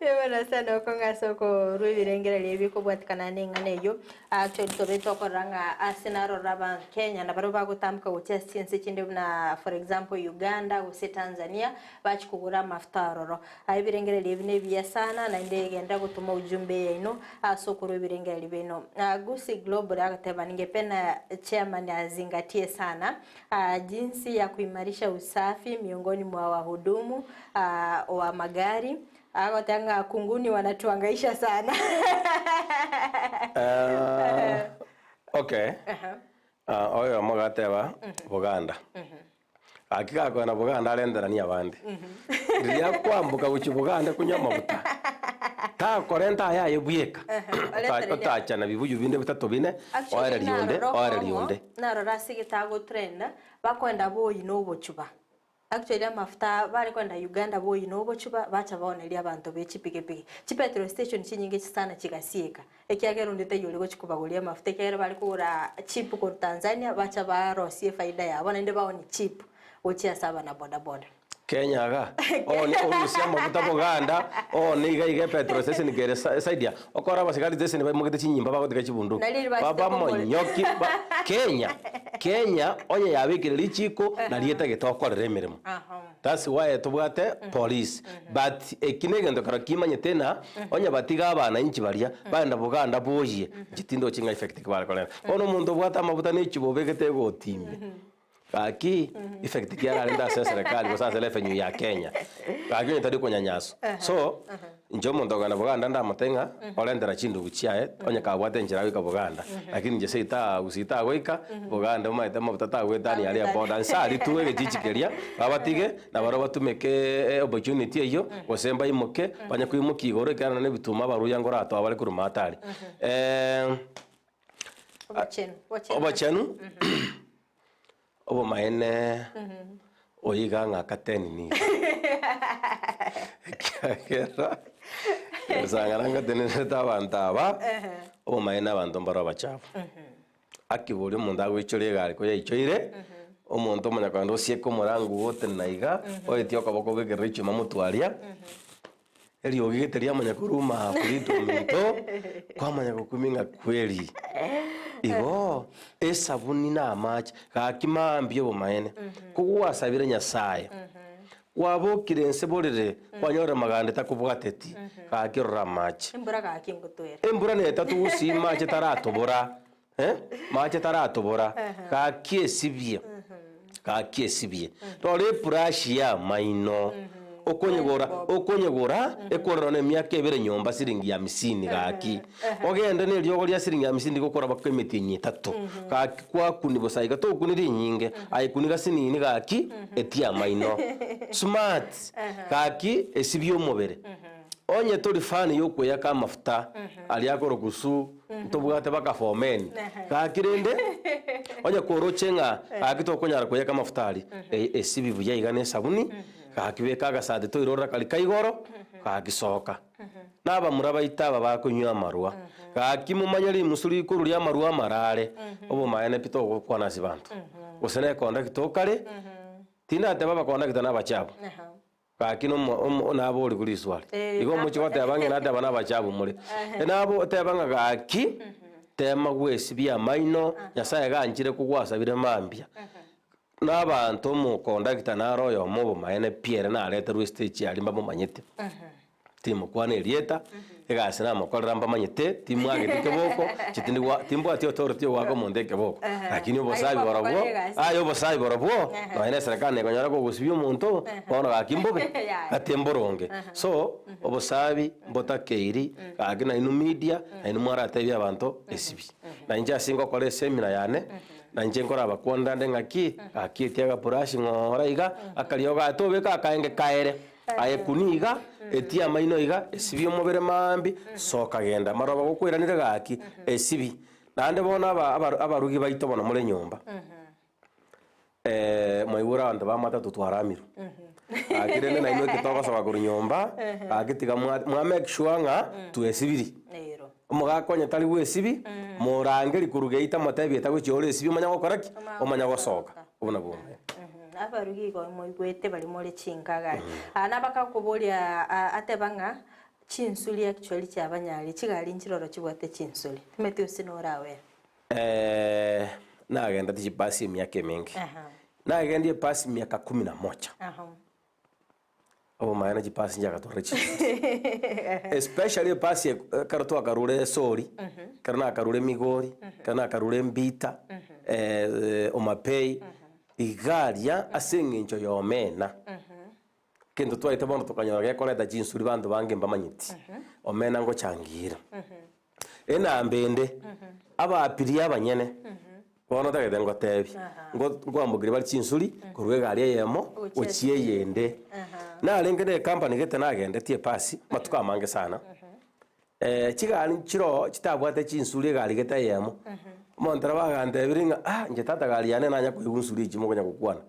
Speaker 1: Bono sana okong'a ase okorwa ebirengererio ebi kobwatikana neng'ana eyio, actually tobe tokorora ng'a ase narora abakenya nabarabwo bagotamboka gochia ase chinse chinde buna for example Uganda gose Tanzania, bachia kogora amafuta aroro. Ebirengererio ebi nebiya sana naende genda gotoma ujumbe yaino ase okorwa ebirengererio biaino. Gusii Global agateba ningependa chairman azingatie sana Jinsi ya kuimarisha usafi miongoni mwa wahudumu wa magari agoteba ng'a kunguni wanatuangaisha sana.
Speaker 2: Eh, okay Ah, oyomo agateba boganda gaki gakoenda boganda arenteranie abande riria akwamboka gochia boganda konywa amabuta takorenta ayaye bweka
Speaker 1: Oretereri
Speaker 2: otachana bibuyu binde bitato bine
Speaker 1: Actually,
Speaker 2: oereria onde
Speaker 1: narora
Speaker 2: oereria
Speaker 1: okomo,
Speaker 2: onde.
Speaker 1: narora ase getagotrend, bakoenda boi na obochuba. Actually amafuta bare kogenda Uganda boyio na obochuba bacha baoneria abanto be chipigipigi. Chipetrol station chinyinge sana chigasieka ekiagera onde taiyo ore gochia kobagoria amafuta ekiagera bare kogora cheap korwa Tanzania bacha barosie efaida yabo naende baonie cheap gochia ase abana boda boda.
Speaker 2: Kenya iga, one orusie amafuta boganda, one iga iga epetrol station kere sa- side aa, okore abasigari station baimogete chinyimba bagotiga chibunduki.
Speaker 1: Nari riria bachete
Speaker 2: Baba
Speaker 1: komore.
Speaker 2: monyoki ba Kenya, Kenya onye yabekire richiko nari etagete okorera emeremo. That's why tobwate police. But eki na egento kero kimanyete ng'a onye batiga abananchi baria bagenda boganda boyie, inche tindochi ng'a effect ki bare koreta. Bono omonto obwate amafuta na echuba obegete egoti ime. Gaki effect ki ararente ase eserekari gose ase revenue ya Kenya? Gaki onye tari konyanyaswa. So, inche omonto okogenda Buganda ndamotebie ng'a orentera chindugu chiaye onye kabwate enchera agoika Buganda. Lakini inche seita gusii tagoika, Buganda omanyete amafuta tagoetania aria eboda. Nse aria tu egechichi keria, babatige nabarobwo batumeke opportunity eyio, gose mbaimoke, banye koimokia igoro ekiagera nonye na ebituma abaruya nkoratoa bare korwa maate aria.
Speaker 1: Obochenu. Obochenu.
Speaker 2: Obochenu obomaene oyo iga ng'aka tenini iga ekiagera gosang'ana ngotenerete abanto aba obomaene abanto mbare abachafu. Aki boria omonto agoichora egari koyaichoire, omonto omanya kogenda osieke omorango ogotenena iga, oetie okoboko obekerere echuma motwe aria. Eriogi gete riamanya koruma korita ominto, kwamanya gokumia ng'a kweri. Igo, esabuni na amache, gaki mambia obomaene, kogwasabire Nyasaye, kwabokire ense borere, kwanyorire maganda etakobwateti, gaki rora amache.
Speaker 1: Embura gaki ngotwere.
Speaker 2: Embura netatu gusii mache taratobora, eh, mache taratobora, gaki esibie, gaki esibie. Rora ebrush ya amaino, okonyegora okonyegora ekorera na emiaka ebere nyomba siringi hamsini gaki. Ogende na eriogo ria siringi hamsini rigokora baka emetienyi etato, gaki kwakuni bosa iga tokuni rinyinge, aye kuni gasinini gaki etie amaino. Smart, gaki esibie omobere. Onye tori fan yokweyaka amafuta aria akorokwa su ntobwate baka for men. Gaki rende onye koroche ng'a gaki tokonyara kweyaka amafuta aria, esibi buya iga na esabuni, gaki beka agasati toirorera karia ka igoro, gaki soka. Na abamura baito aba bakonywa amarwa, gaki momanye rimusu rikuru ria amarwa amarare, obomaene pi togokwana ase banto. Gose na econductor okare, tindateba abacondactor na abachabu. Gaki nomo omo naborigwe riswali.
Speaker 1: Eh,
Speaker 2: Igo omochie goteba ng'a nateba nabachabu more. Nabo oteba ng'a gaki, tema gwesibia amaino, Nyasaye ganchire kogwasabire mambia. Na abanto omokondakta nare oyomo obomaene pi ere nareterwe estage aria mbamomanyete. Timokwana erieta, egasi namokorera mbamanyete, timwagete keboko, inche tindi gwa timbwati authority ya goaka omonto ekeboko. Lakini obosabi borobwo, aye obosabi borobwo, nonya na eserekari nekonyora kogosibia omonto, bono gaki mbobe, gati mboronge. So, obosabi mbotakeiri, gaki nainwe media, nainwe mwaratebie abanto esibi. Na inche ase ngokora esemina yane, na inche nkorabakwanera nde ng'aki, gaki etia agabrush ng'ora iga, akariogo aya tobeka akaenge kaere. Aye kuni iga, etie amaino iga, esibie omobere maambia, soka genda. Maroba gokoiranire gaki, esibi. Naende bono aba aba abarugi baito bono more nyomba, mwaigure abanto ba matatu twaramirwe. Gaki rende nainwe eke togosoka korwa nyomba, gaki tiga mwa mwa make sure ng'a twesibiri. Omogaka onye tari bwesibi, morangeri korwa geita motebie tagochia ore esibi omanye gokora ki? Omanye gosoka. Obwo nabwo obomaene.
Speaker 1: Abarugi igo moigwete baria more chinkaga. Ah, nabakakoboria ah, ateba ng'a chinsuri actually chiabanyari, chigari nchiroro chibwate chinsuri. Timanyeti gose norawere.
Speaker 2: Eh, nagendete chibasi emiaka emenge.
Speaker 1: Aha.
Speaker 2: Nagendie ebasi miaka kumi na moja.
Speaker 1: Aha.
Speaker 2: Obomaene chipasi nchiagatorire chinsuri. Especially epasi ekero twakarure esori, ekero nakarure migori, ekero nakarure mbita, homabay, iga aria ase eng'encho ya omena, egento twaete bono tokanyora gekoreta chinsuri banto bange mbamanyeti, omena ngochangira. Enamba ende, abaapiria abanyene, bono ntagete ngotebie, ngo nkoambokeria bare chinsuri korwa egari eyemo gochia eyende. Narenge na ecompany gete nagendetie epasi amatuko amange sana, chigari nchiroo chitabwate chinsuri egari gete eyemo, omonto nabo agantebirie ng'a ah inche tata gari yane nanya koigwa nsuri echi mokonya gokwana.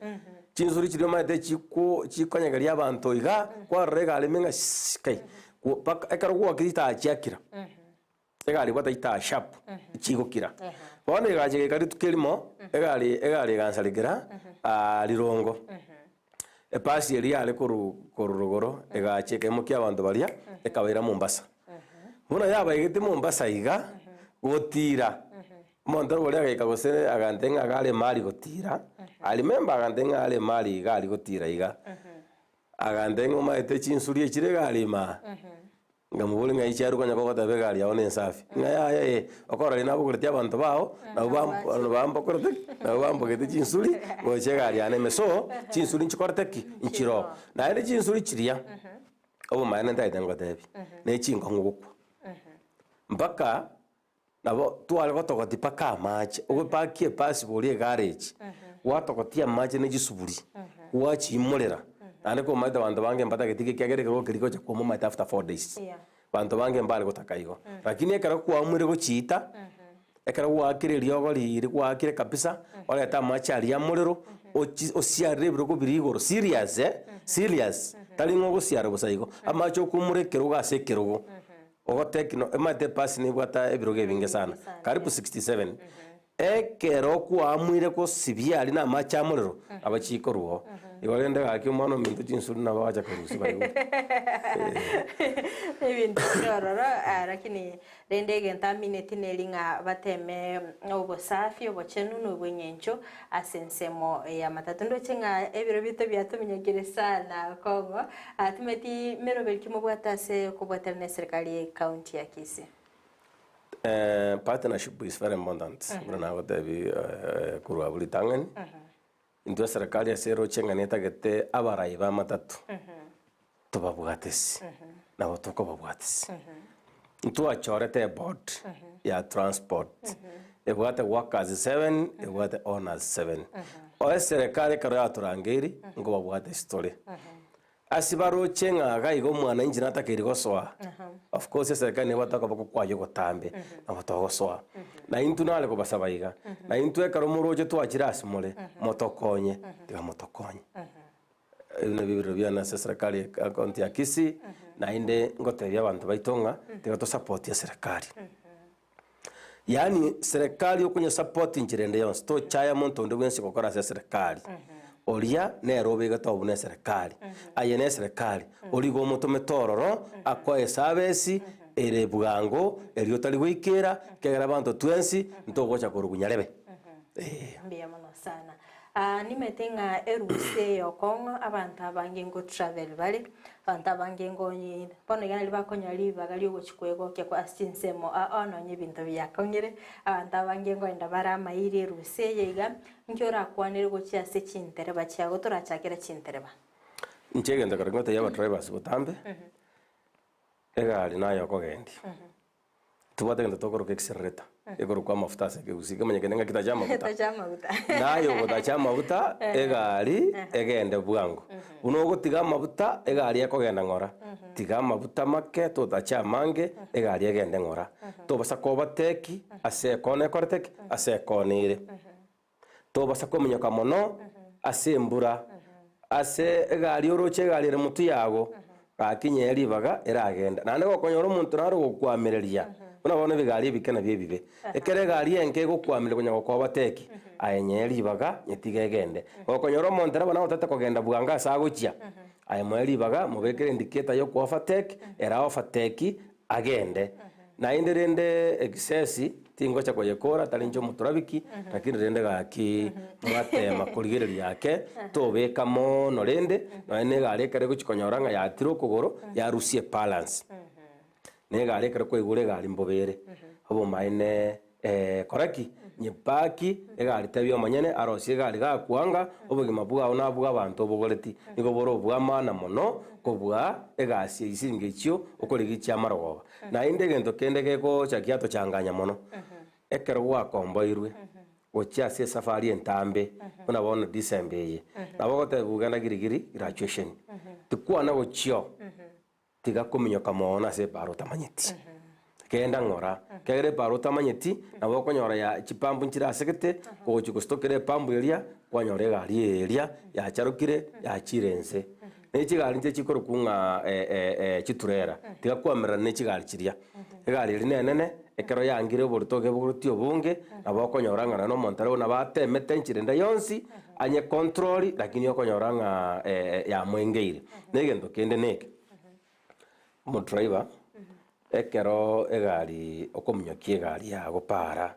Speaker 2: Chinsuri chiria omanyete chiko chikonyegeria abanto iga, kwarora egari ime ng'a sss kai, mpaka ekero gwakire chitaya chiakira, egari ebwate chitaya sharp, chigokira. Bono egacha egaika rituko erimo, egari egari egansarekera rirongo, epasi eria yare korwa korwa rogoro, egacha ekaimokia abanto baria, ekabaira Mombasa. Buna yabaigete Mombasa iga, gotira, omonto oria agaika gose agantebia ng'a iga are emari gotira, I remember agantebia ng'a are emari iga aria gotira iga. Agantebia ng'a omanyete chinsuri echire egari ime aa, nkamoboria ng'ai chiarwa konya kogoteba egari yao nensafi, ng'a yaya eh, okora riria nabogoretie abanto bao, nabo bamb bambokorete ki? Nabo bambogete chinsuri gocha egari yane ime. So, chinsuri nchikorete ki? Nchiroo. Naende chinsuri chiria, obomaene ntagete ngotebie, ne chinkong'u gokwa, mpaka Nabo tware gotogotia mpaka amache, ogopakia epasi boria egarage, gwatogotia amache ne chisuburi, gwachiimorera, naende komanyete abanto bange mbatageti ekiagera ekerogo keria gocha kwoma omanyete after 4 days. Banto bange mbare gotaka igo. Lakini ekero kwaamure gochiita, ekero gwaakire eriogo riria gwaakire kabisa, orete amache aria amorero, ochi osiarere ebirogo biria igoro serious eh, serious, tari ng'a ogosiara bosa igo, amache okoumora ekerogo ase ekerogo. Ogotekino, omanyete epasi nebwate ebirogo ebinge sana, karibu 67. Ekero kwaamuire gosibia aria na amache a morero, nabo chikorwa oo. Igo rende gaki omwana ominto chinsuri nabo agocha korusia baigure.
Speaker 1: Ebinto bire ororo ah, lakini rende egento amineti neri ng'a bateme obosafi, obochenu na obweng'encho ase ensemo y'amatatu. Ndoche ng'a ebiro biaito biatominyokire sana kong'o, ah, timanyeti meroberi ki mobwate ase okobwaterana eserikari ye county ya Kisii?
Speaker 2: Partnership is very important, buna nagotebi korwa abwo ritang'ani, intwe eserikari ase eroche ng'a netagete abarai ba amatatu, tobabwatisi, nabo tokobabwatisi. Ntwachorete eboard ya transport, ebwate workers seven, ebwate owners seven. Eserekari ekero yatorangeiri, nkobabwatisi tore. Ase baroche ng'a iga iga omwananchi natakeire gosoa, of course eserekari nebwate okoboko kwaye ogotambe, nabo togosoa. Na intwe nare kobasaba iga, na intwe ekero moroche twachire ase more, motokonye, tiga motokonye. Ebi nabio ebirero biane ase eserekari ya ekaunti ya Kisii, naende ngotebia abanto baito ng'a, tiga tosapotie eserekari. Yaani serekari okonyesapoti inchera ende yonsi, tochaya monto onde bwensi gokora ase eserekari, oria nere obegete oo buna eserekari, aye na eserekari, oria igo omotomete ororo, akoe esabesi ere bwango, eria otari goikera, ekiagera abanto twensi, ntogocha korwa nyarebe, eh.
Speaker 1: Mbuya mono sana. Aa nimanyete ng'a erusa eye okong'o abanto abange ngo travel bare, abanto abange ngonyi bono iga naria bakonyora ribaga riogochia kwegokia kwa ase chinsemo ao nonye ebinto biakong'ire, abanto abange nkoenda bare amairi erusa eye iga, nki orakwanere gochia ase chintereba chiago torachakere chintereba?
Speaker 2: Inche egento ekero ngotebia abadrivers botambe, egari naye okogendia. Tobwate egento tokoroka accelerator, ekorokwa amafuta ase ekegusii, kemanye kende ng'aki tacha amafuta.
Speaker 1: Tacha amaguta.
Speaker 2: Naye ogotacha amafuta, egari egende bwango. Buna ogotiga amafuta, egari ekogenda ng'ora. Tiga amafuta make, totache amange, egari egende ng'ora. Tobasa kobateki ase ekona ekorete ki? Ase ekona ere. Tobasa kominyoka mono ase embura, ase egari oroche egari ere motwe yago, gaki nyee ribaga eragende. Naende gokonyora omonto nare ogokwamireria, buna bono ebigari ebike nabio ebibe. Ekero egari enke egokwamireria konya gokobateki, aye nyee ribaga nyetige egende. Gokonyora omontereba naye otagete kogenda bwango ase agochia, aye moe ribaga mobekere indicator ya okoafateki, era ofateki agende. Naende rende egisesi tingocha koyekora, tari inche omoturabiki, lakini rende gaki mwatema korigereria ake, tobeka mono rende, nonya na egari ekero egochia konyora ng'a yatire okogoro, yarusia ebalance. Na egari ekero kwaigure egari mbobe ere, obomaene kora ki? Nyepaki egari tebia omonyene arosie egari gakwanga, obogima bwao na bwa abanto obogoreti nigo bore obw'amaana mono kobua egasi eyio siringi echio okorigia chi'amarogoba. Naende egento kende gegocha giatochanganya mono, ekero gwakomboirwe gochia ase esafari entambe buna bono December eye, nabo ogotebiwa genda Girigiri graduation, tikwana gochia oo. Tiga kominyoka mono ase epaara otamanyeti. Genda ng'ora, ekiagera epaara otamanyeti, nabo okonyora ya chipampu nchire asegete, ogochia gositokera epampu eria. Kwanyora egari eria yacharokire yachire inse. Ne chigari inche chikorokwa ng'a chiturera, tiga koamererana ne chigari chiria. Egari eria nenene, ekero yangire oborito ogeboroti obonge, nabo okonyora ng'a nonye omonto are nabo atemete enchera ende yonsi, anye control lakini okonyora ng'a yamoengeire. Na egento kende neke, omodriver, ekero egari okominyokia egari yago paara.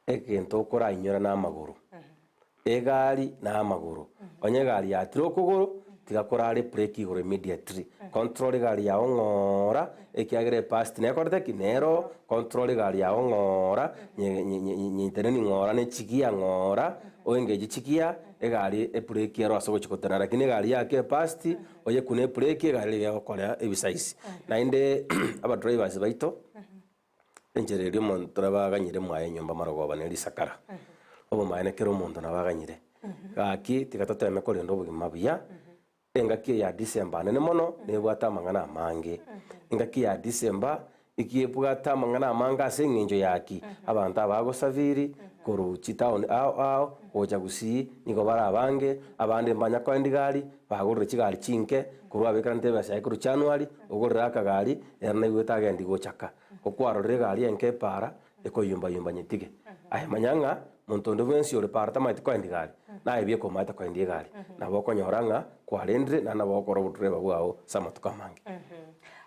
Speaker 2: Egento okorainyora namagoro, egari namagoro. Onye egari yatire okogoro, tiga korara ebreki igoro immediately. Control egari yago ng'oora, ekiagera epast nekorete ki? Nero, control egari yago ng'oora, nye- nye- nye- nyeteneni ng'oora ne chigear ng'oora, oengage chigear, egari ebreki ero ase ogochia gotenena. Lakini egari yake epast, oyekune ebreki, egari riria egokorea ebisaisi. Naende abadrivers baito. Enchera eria omonto nabo aganyire mwaye enyomba marogoba ne risakara, obomaene kera omonto nabo aganyire. Gaki tiga toteme korenda obogima buya, engaki eye ya December anene mono nebwate amang'ana amange. Engaki ya December eki ebwate amang'ana amange ase eng'encho ya ki? Abanto abagosafiri korwa chitown ao ao gocha Gusii nigo bare abange, abande mbanya koenda egari, bagorire chigari chinke, korwa abekeranete ebesa yaye korwa January, ogorire akagari, ere naigwete agendi gochaka. Okwarorire egari enke epaara ekoyumba-yumba nyetige. Aye manya ng'a monto onde bwensi ore paara tamaeti koendia egari, naye bieka omaete koendia egari. Nabo okonyora ng'a kwarendire naende nabo ogokora obodereba bwao ase amatuko amange.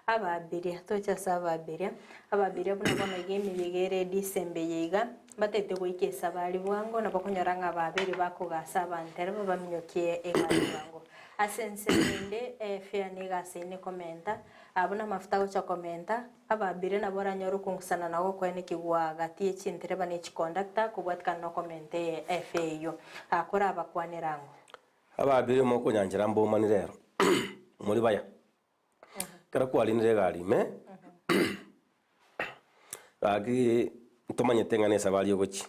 Speaker 1: Ababiria, toche ase ababiria. Ababiria buna bono iga emeyega ere December eye iga, mbatete goika esabari bwango, nabo okonyora ng'a ababeire bakogasa abanto ere babaminyokie egari bwango. Ase ensemo ende, efare nigo aseine komenta, Abwo namafuta agocha komenta, ababiria nabo oranyore okong'usana na ogokoenekigwa gati ye chintereba ne chikondakta kobwatikana nokomenta efe eyio. Korabakwanere ang'o?
Speaker 2: Ababiria mokonyanchera mbomani rero, muri baya. Ekero kwarinire egari ime, gaki ntomanyete ng'a nesabari ogochia.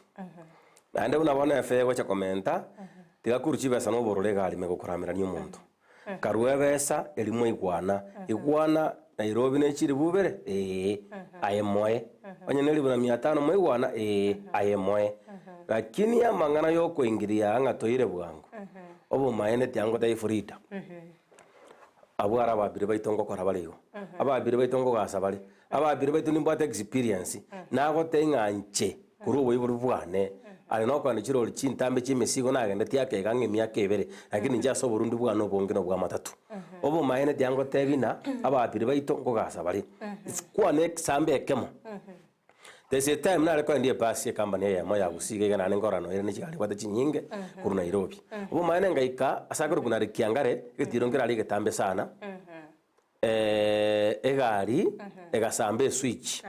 Speaker 2: Naende buna bono efe egocha komenta, tiga korwa chibesa na obororo egari ime gokoramerania omonto. Karua ebesa eria mwaigwana, igwana Nairobi ne chilifu ibere? Eeh, aye moe. Onye ne elifu na mia tano mwaigwana? Eeh, aye moe. Lakini amang'ana yokoingiria ng'a toire bwango, obomaene tiangotebi Frida. Abwo are ababiri baito ngokora bare igo, ababiri baito nkogasa bare, ababiri baito nimbwate experience, nagotebia ng'a inche korwa oboibori bwane, aye nokogenda chirori chintambe chia emesigo nagendetie ake iga ang'e emiaka ebere, lakini inche ase oborundi bwane obonge na obwamatatu. Obomaene tiangotebia ng'a ababiri baito nkogasa bare. Kwane ekisambe ekemo. There's a time nare koendia ebasi ecompany eyemo ya Gusii iga iga naende nkorora noere ne chigari ebwate chinyinge korwa Nairobi. Obomaene ngaika ase akorokwa nare Kiangare, egetiro nkere aria egetambe sana, egari egasamba eswitch,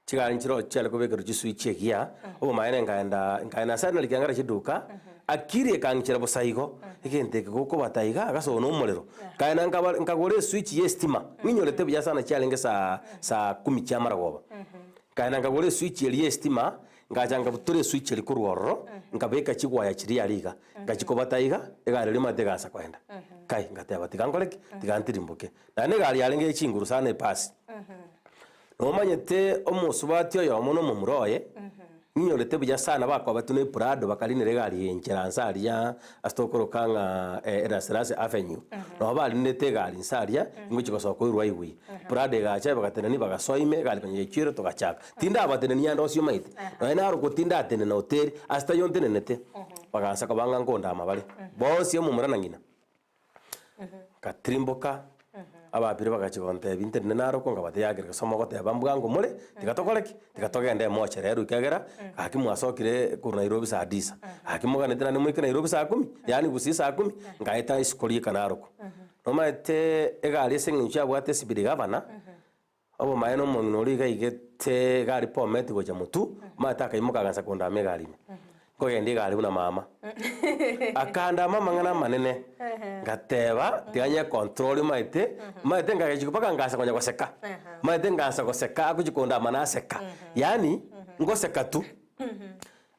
Speaker 2: chigari nchiroo chiare kobekerwa chiswitch egiya, obomaene nkaenda nkaenda ase nare Kiangare chiduka, akiri ekang'ichera bosa igo, egento eke gokobata iga agasoa na omorero, nkaenda nkaba nkagora eswitch ya estima, ng'inyorete buya sana chiarenge saa saa kumi chia amarogoba. Nkaenda nkagora eswitch eria ya estima, ngacha nkabutora eswitch eria korwa ororo, nkabeka chigwaya chiria aria iga, ngachikobata iga, egari eria omanyete egaansa koenda. Kai, ngateba tiga nkore ki? Tiga ntirimboke. Naende egari yarenge ya chinguru sana epasi. Nomanyete omosubati oyomo na omomura oye, ninyorete buya sana bakobetwe na eprado bakarinera egari eye enchera nse aria ase tokoroka ng'a Erasirasi Avenue. Nabo barinerete egari nse aria, ingochia gosoka koirwa highway. Prado egacha bagatenenia bagasoa ime, egari konya yachiire togachaka. Tindabatenenia ande onsi omanyete, nonye narokwo tindatenena hoteli, ase taiyo ntenenete, bagansa koba ng'a nkondama bare, bonsi omomura na ng'ina. Ngatirimboka, ababire bagachia gontebia ntenene narokwo nkabatebia yaya gose mogoteba mbwango more, tiga tokore ki? Tiga togende emochere ero ekiagera, gaki mwasokire korwa Nairobi saa tisa, gaki moganete naende moike Nairobi saa kumi, yaani gusii saa kumi, ngaeta isiko riika narokwo. Nomaete egari ase eng'encho yabwate esibidi gavana, Obomaene omong'ina oria iga aigete egari Bomet gocha motwe, omanyete akaimoka agansa kondama egari ime. Nkogenda egari buna mama. Akandama amang'ana amanene, ngateba tiga nye control omanyete, omanyete nkagechigwa mpaka ngansa konya goseka. Omanyete ngansa goseka agochia kondama naseka, yaani ngoseka tu.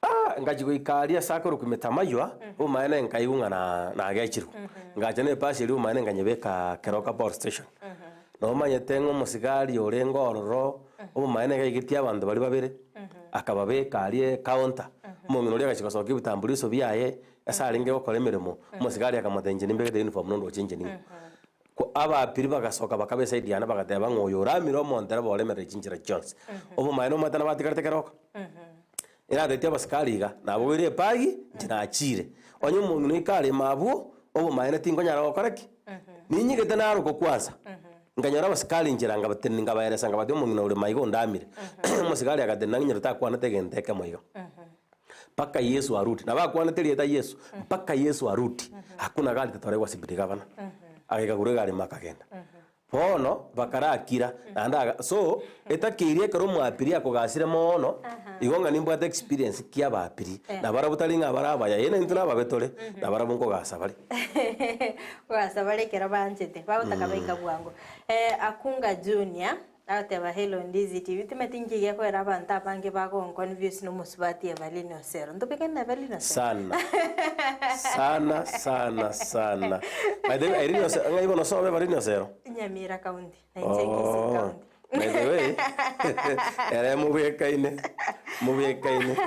Speaker 2: Ah, ngachia goika aria ase akorokwa Metamaywa, obomaene nkaigwa ng'a na nagechirwe. Ngacha na epasi eria obomaene nkanyebeka Keroka Power Station. Nomanyete ng'a omosigari orenge ororo, obomaene gaigetie abanto baria babere, akababeka aria ecounter. Omong'ina oria agachia gosokia ebitambuliso biaye, ase arenge gokora emeremo, omosigari akamotebia inche nimbegete uniform nondoche inche ning'o. Ko abaapiri bagasoka bakaba eside yane bagateba ng'a oyo oramire omontereba oremerere chinchera chionsi. Obomaene omanyete nabatigarete keroka. Eratetie abasikari iga, nabogoire ebagi, inche nachiire. Onye omong'ina oika areme abwo, obomaene tinkonyara gokora ki? Ninyigete naro okokwansa, nkanyora abasikari nchera nkabatenenia nkabaeresa nkabatebia omong'ina ore maiga ondamire. Omosikari agatenena ang'inyore takwanete egento ekemo iga. Mpaka Yesu arudi, nabo akwanete erieta Yesu, mpaka Yesu arudi, hakuna gari tatoregwa sibiti gavana. Agaika korwa egari ime akagenda. Bono bakarakira, naende aga so, etakeiri ekero omwapiri akogasire moono, igo ng'a nimbwate experience ki abaapiri, na barabwo tari ng'a bare abaya, ee naintwe nababe tore, na barabwo nkogasa bare.
Speaker 1: Kogasa bare ekero banchete, bagotaka baika bwango. Akunga Junior, agoteba hello Ndizi TV, timanyeti nki gekoera abanto abange bagonconfuse na omosubati Evaline Osero. Ntobekane na Evaline Osero?
Speaker 2: Sana. Sana sana sana. By the way, Irene Osero, ng'ai bono sobe Evaline Osero?
Speaker 1: Nyamira County, na inche Kisii County.
Speaker 2: By the way, ere mobwekaine, mobwekaine.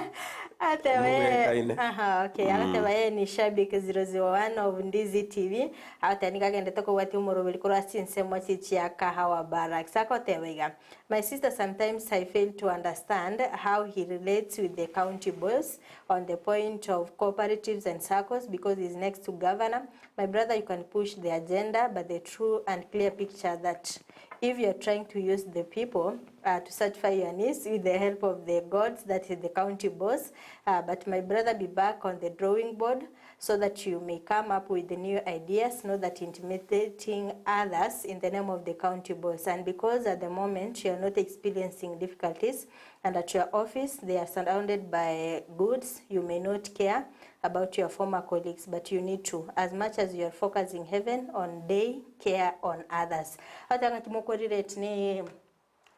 Speaker 1: Ateba yeye,
Speaker 2: Mobwekaine.
Speaker 1: aha, okay. Agateba yeye ni shabiki 001 of Ndizi TV. Agateba nigo agendete kobwatia omoroberi korwa ase chinsemo echi chia Kahawa Barracks. Agoteba iga, My sister sometimes I fail to understand how he relates with the county boss on the point of cooperatives and saccos because he is next to governor. My brother you can push the agenda but the true and clear picture that if you are trying to use the people uh, to satisfy your needs with the help of the gods that is the county boss uh, but my brother be back on the drawing board so that you may come up with the new ideas not that intimidating others in the name of the county boss and because at the moment you are not experiencing difficulties and at your office they are surrounded by goods you may not care about your former colleagues but you need to as much as you are focusing heaven on day care on others Ata ng'aki mokorireti ne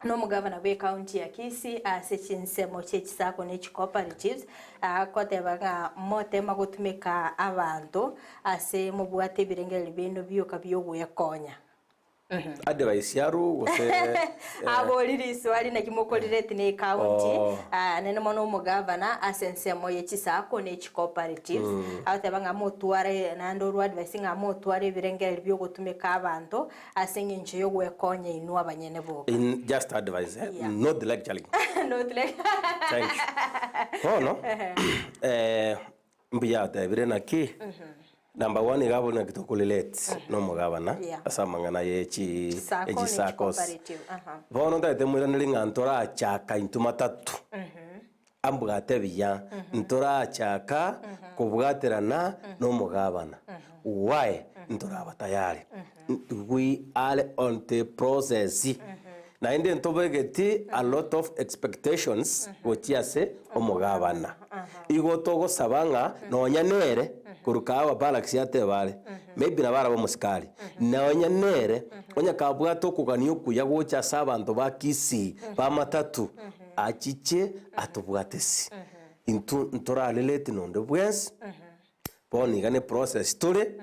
Speaker 1: nomogavana bw'ecounty ya Kisii ase chinsemo chi'echisacco ne chicooperatives agoteba ng'a motema gotumeka abanto ase mobwate ebirengererio biaino bioka bi'ogwekonya.
Speaker 2: Advice yarwo gose
Speaker 1: Abori riswali naki mokorireti ne ecounty
Speaker 2: Oh.
Speaker 1: ah, nene mono omogavana ase ensemo ye chisacco ne chicooperatives agoteba ng'a motware naende orwa advice ng'a motware ebirengererio biogotumeka abanto ase eng'encho y'ogwekonya inwe abanyene boka.
Speaker 2: In just advice eh?
Speaker 1: Yeah.
Speaker 2: Not lecturing.
Speaker 1: Not like
Speaker 2: Thank you. Bono eh, mbuya atebire naki number one iga abwo naki tokorelate na omogabana
Speaker 1: Yeah.
Speaker 2: ase amang'ana ye chi
Speaker 1: Sacco ne
Speaker 2: echisaccos.
Speaker 1: chicooperative, aha.
Speaker 2: Bono ntagete moiraneri ng'a ntorachaka intwe matatu ambwate buya ntorachaka kobwaterana na omogabana why ntoraba tayari we are on the process naende ntobegeti a lot of expectations gochia ase omogabana igo togosaba ng'a nonya nere korwa kahawa barracks ateba are maybe nabo arabe omosikari nonya nere onye kabwate okogania okuya gocha ase abanto ba Kisii ba matatu Achiche atobwatesi. Intwe ntorarelate nonde bwensi, bono iga ne process tore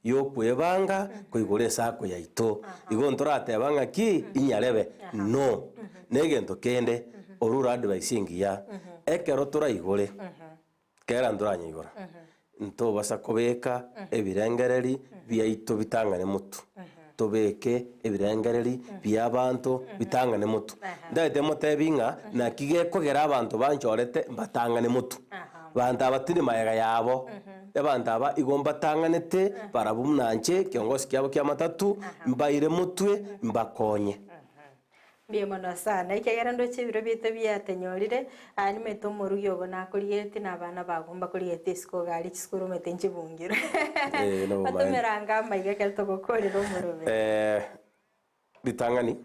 Speaker 2: yokwebanga koigora esako yaito. Igo ntorateba ng'aki inyarebe, no. Na egento kende, orure advice engiya, ekero toraigore, kera ntoranyeigora, ntobasa kobeka ebirengereri biaito bitang'ane motwe, tobeke ebirengereri bia abanto bitang'ane motwe. Ntagete motebi ng'a naki gekogera abanto banchorete mbatang'ane motwe. Banto aba tindi magega yabo, abanto aba igo mbatang'anete barabwo buna inche kiongosi kiabo kia matatu, mbaire motwe mbakonye.
Speaker 1: Mbuya mono sana, ekiagera ndoche ebiro biaito biatenyorire, aa nimanyete omorugi obo nakorigetie na abana bago mbakorigetie isiko iga aria chisukuru omanyete nchibungirwe.
Speaker 2: Eh, nabo maene.
Speaker 1: Batomeranga amaiga ekero togokorera omoroberi.
Speaker 2: Eh, ritang'ani,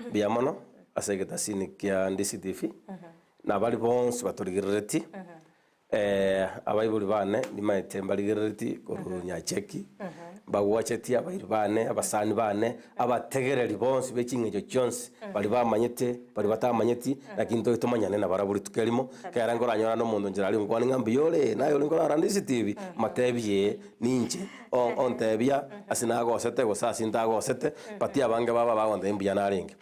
Speaker 2: mbuya mono ase egetasini kia Ndisi TV, na baria bonsi batorigereretie, Abaibori bane nimaete mbarigereretie korwa Nyacheki, mbagwacheti abairi bane, abasani bane, abategereri bonsi be ching'encho chionsi, baria bamanyete, baria batamanyeti, lakini tobe tomanyane nabarabwo rituko erimo, ekero nkoranyora na omonto nchera aria onkwane ng'a mbuya ore, naye ore nkorara Ndisi TV, motebie ee, ninche, o- ontebia ase nagosete gose ase ntagosete, but abange babo bagontebia mbuya narenge.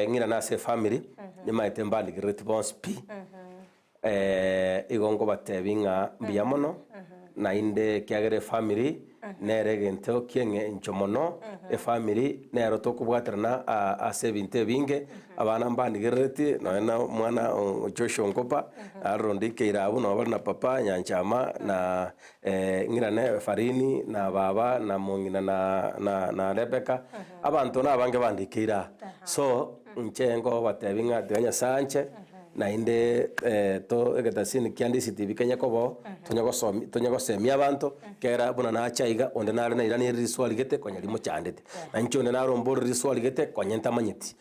Speaker 2: Ng'irane ase efamiri, nimaete mbandigerereti bonsi pi. Igo nkobatebi ng'a mbuya mono, naende ekiagera efamiri nere egento ki'eng'encho mono, efamiri nero tokobwaterana ase ebinto ebinge, abana mbandigerereti, nonya na omwana o Joshua Nkopa, aroro ndikeire abwo nabo bare na papa Nyanchama na ng'irane Farini na baba na mong'ina na na na Rebecca, abanto nabange bandikeire aa. So, inche nkobatebi ng'a tiga Nyasae anche. Naende to egetasini kia DCTV kenye kobao, tonye gosomi tonye gosemia abanto, kera buna nacha iga, onde nare nairaneire riswali gete konya rimochandete. Na inche onde naromborire riswali gete konya ntamanyeti.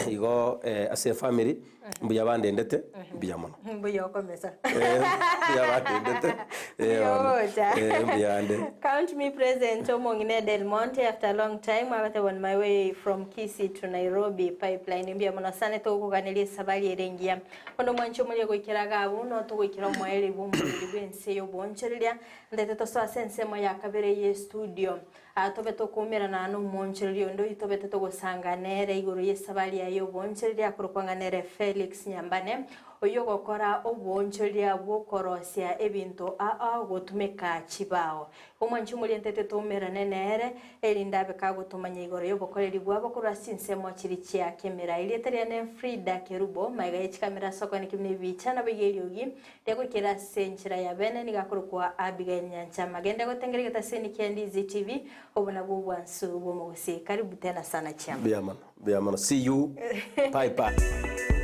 Speaker 2: Igo ase efamiri, mbuya bandendete, mbuya mono.
Speaker 1: Mbuya okomesa.
Speaker 2: Mbuya bandendete,
Speaker 1: Mbuya
Speaker 2: bono,
Speaker 1: ogocha.
Speaker 2: mbuya ande.
Speaker 1: Count me present omong'ina Del Monte after a long time agoteba on my way from Kisii to Nairobi pipeline mbuya mono sana togokoganeria esabari ere engiya. Bono omwanchi omoria goikera iga abwo no togoikera omoerio bw'omoriri bw'ense y'oboonchoreria ndete tosoe ase ensemo ya kabere ye studio. Aa tobe tokoumerana nomoonchoreria onde oyio tobete togosanga nere igoro y'esabari yaye y'oboonchoreria akorokwa ng'a nere Felix Nyambane oyio ogokora oboonchoreria bw'okorosia ebinto aa gotumeka chibao. Omwanchi omorientete toumerane nere, erinde abe kagotomanya igoro y'obokoreri bwabo korwa ase chinsemo chiria chia kemera. Erieta riane Frida Kerubo, magega ye chikamera ase okoenekia buna ebicha naboigo eriogi riagoikera ase enchera ya bene nigo akorokwa Abigail Nyanchama. Genda gotengera egetaseni kia Ndizi TV, obo nabwo obwansu bw'omogusii. Karibu tena sana chiama.
Speaker 2: Mbuya mono, mbuya mono. See you. Bye bye.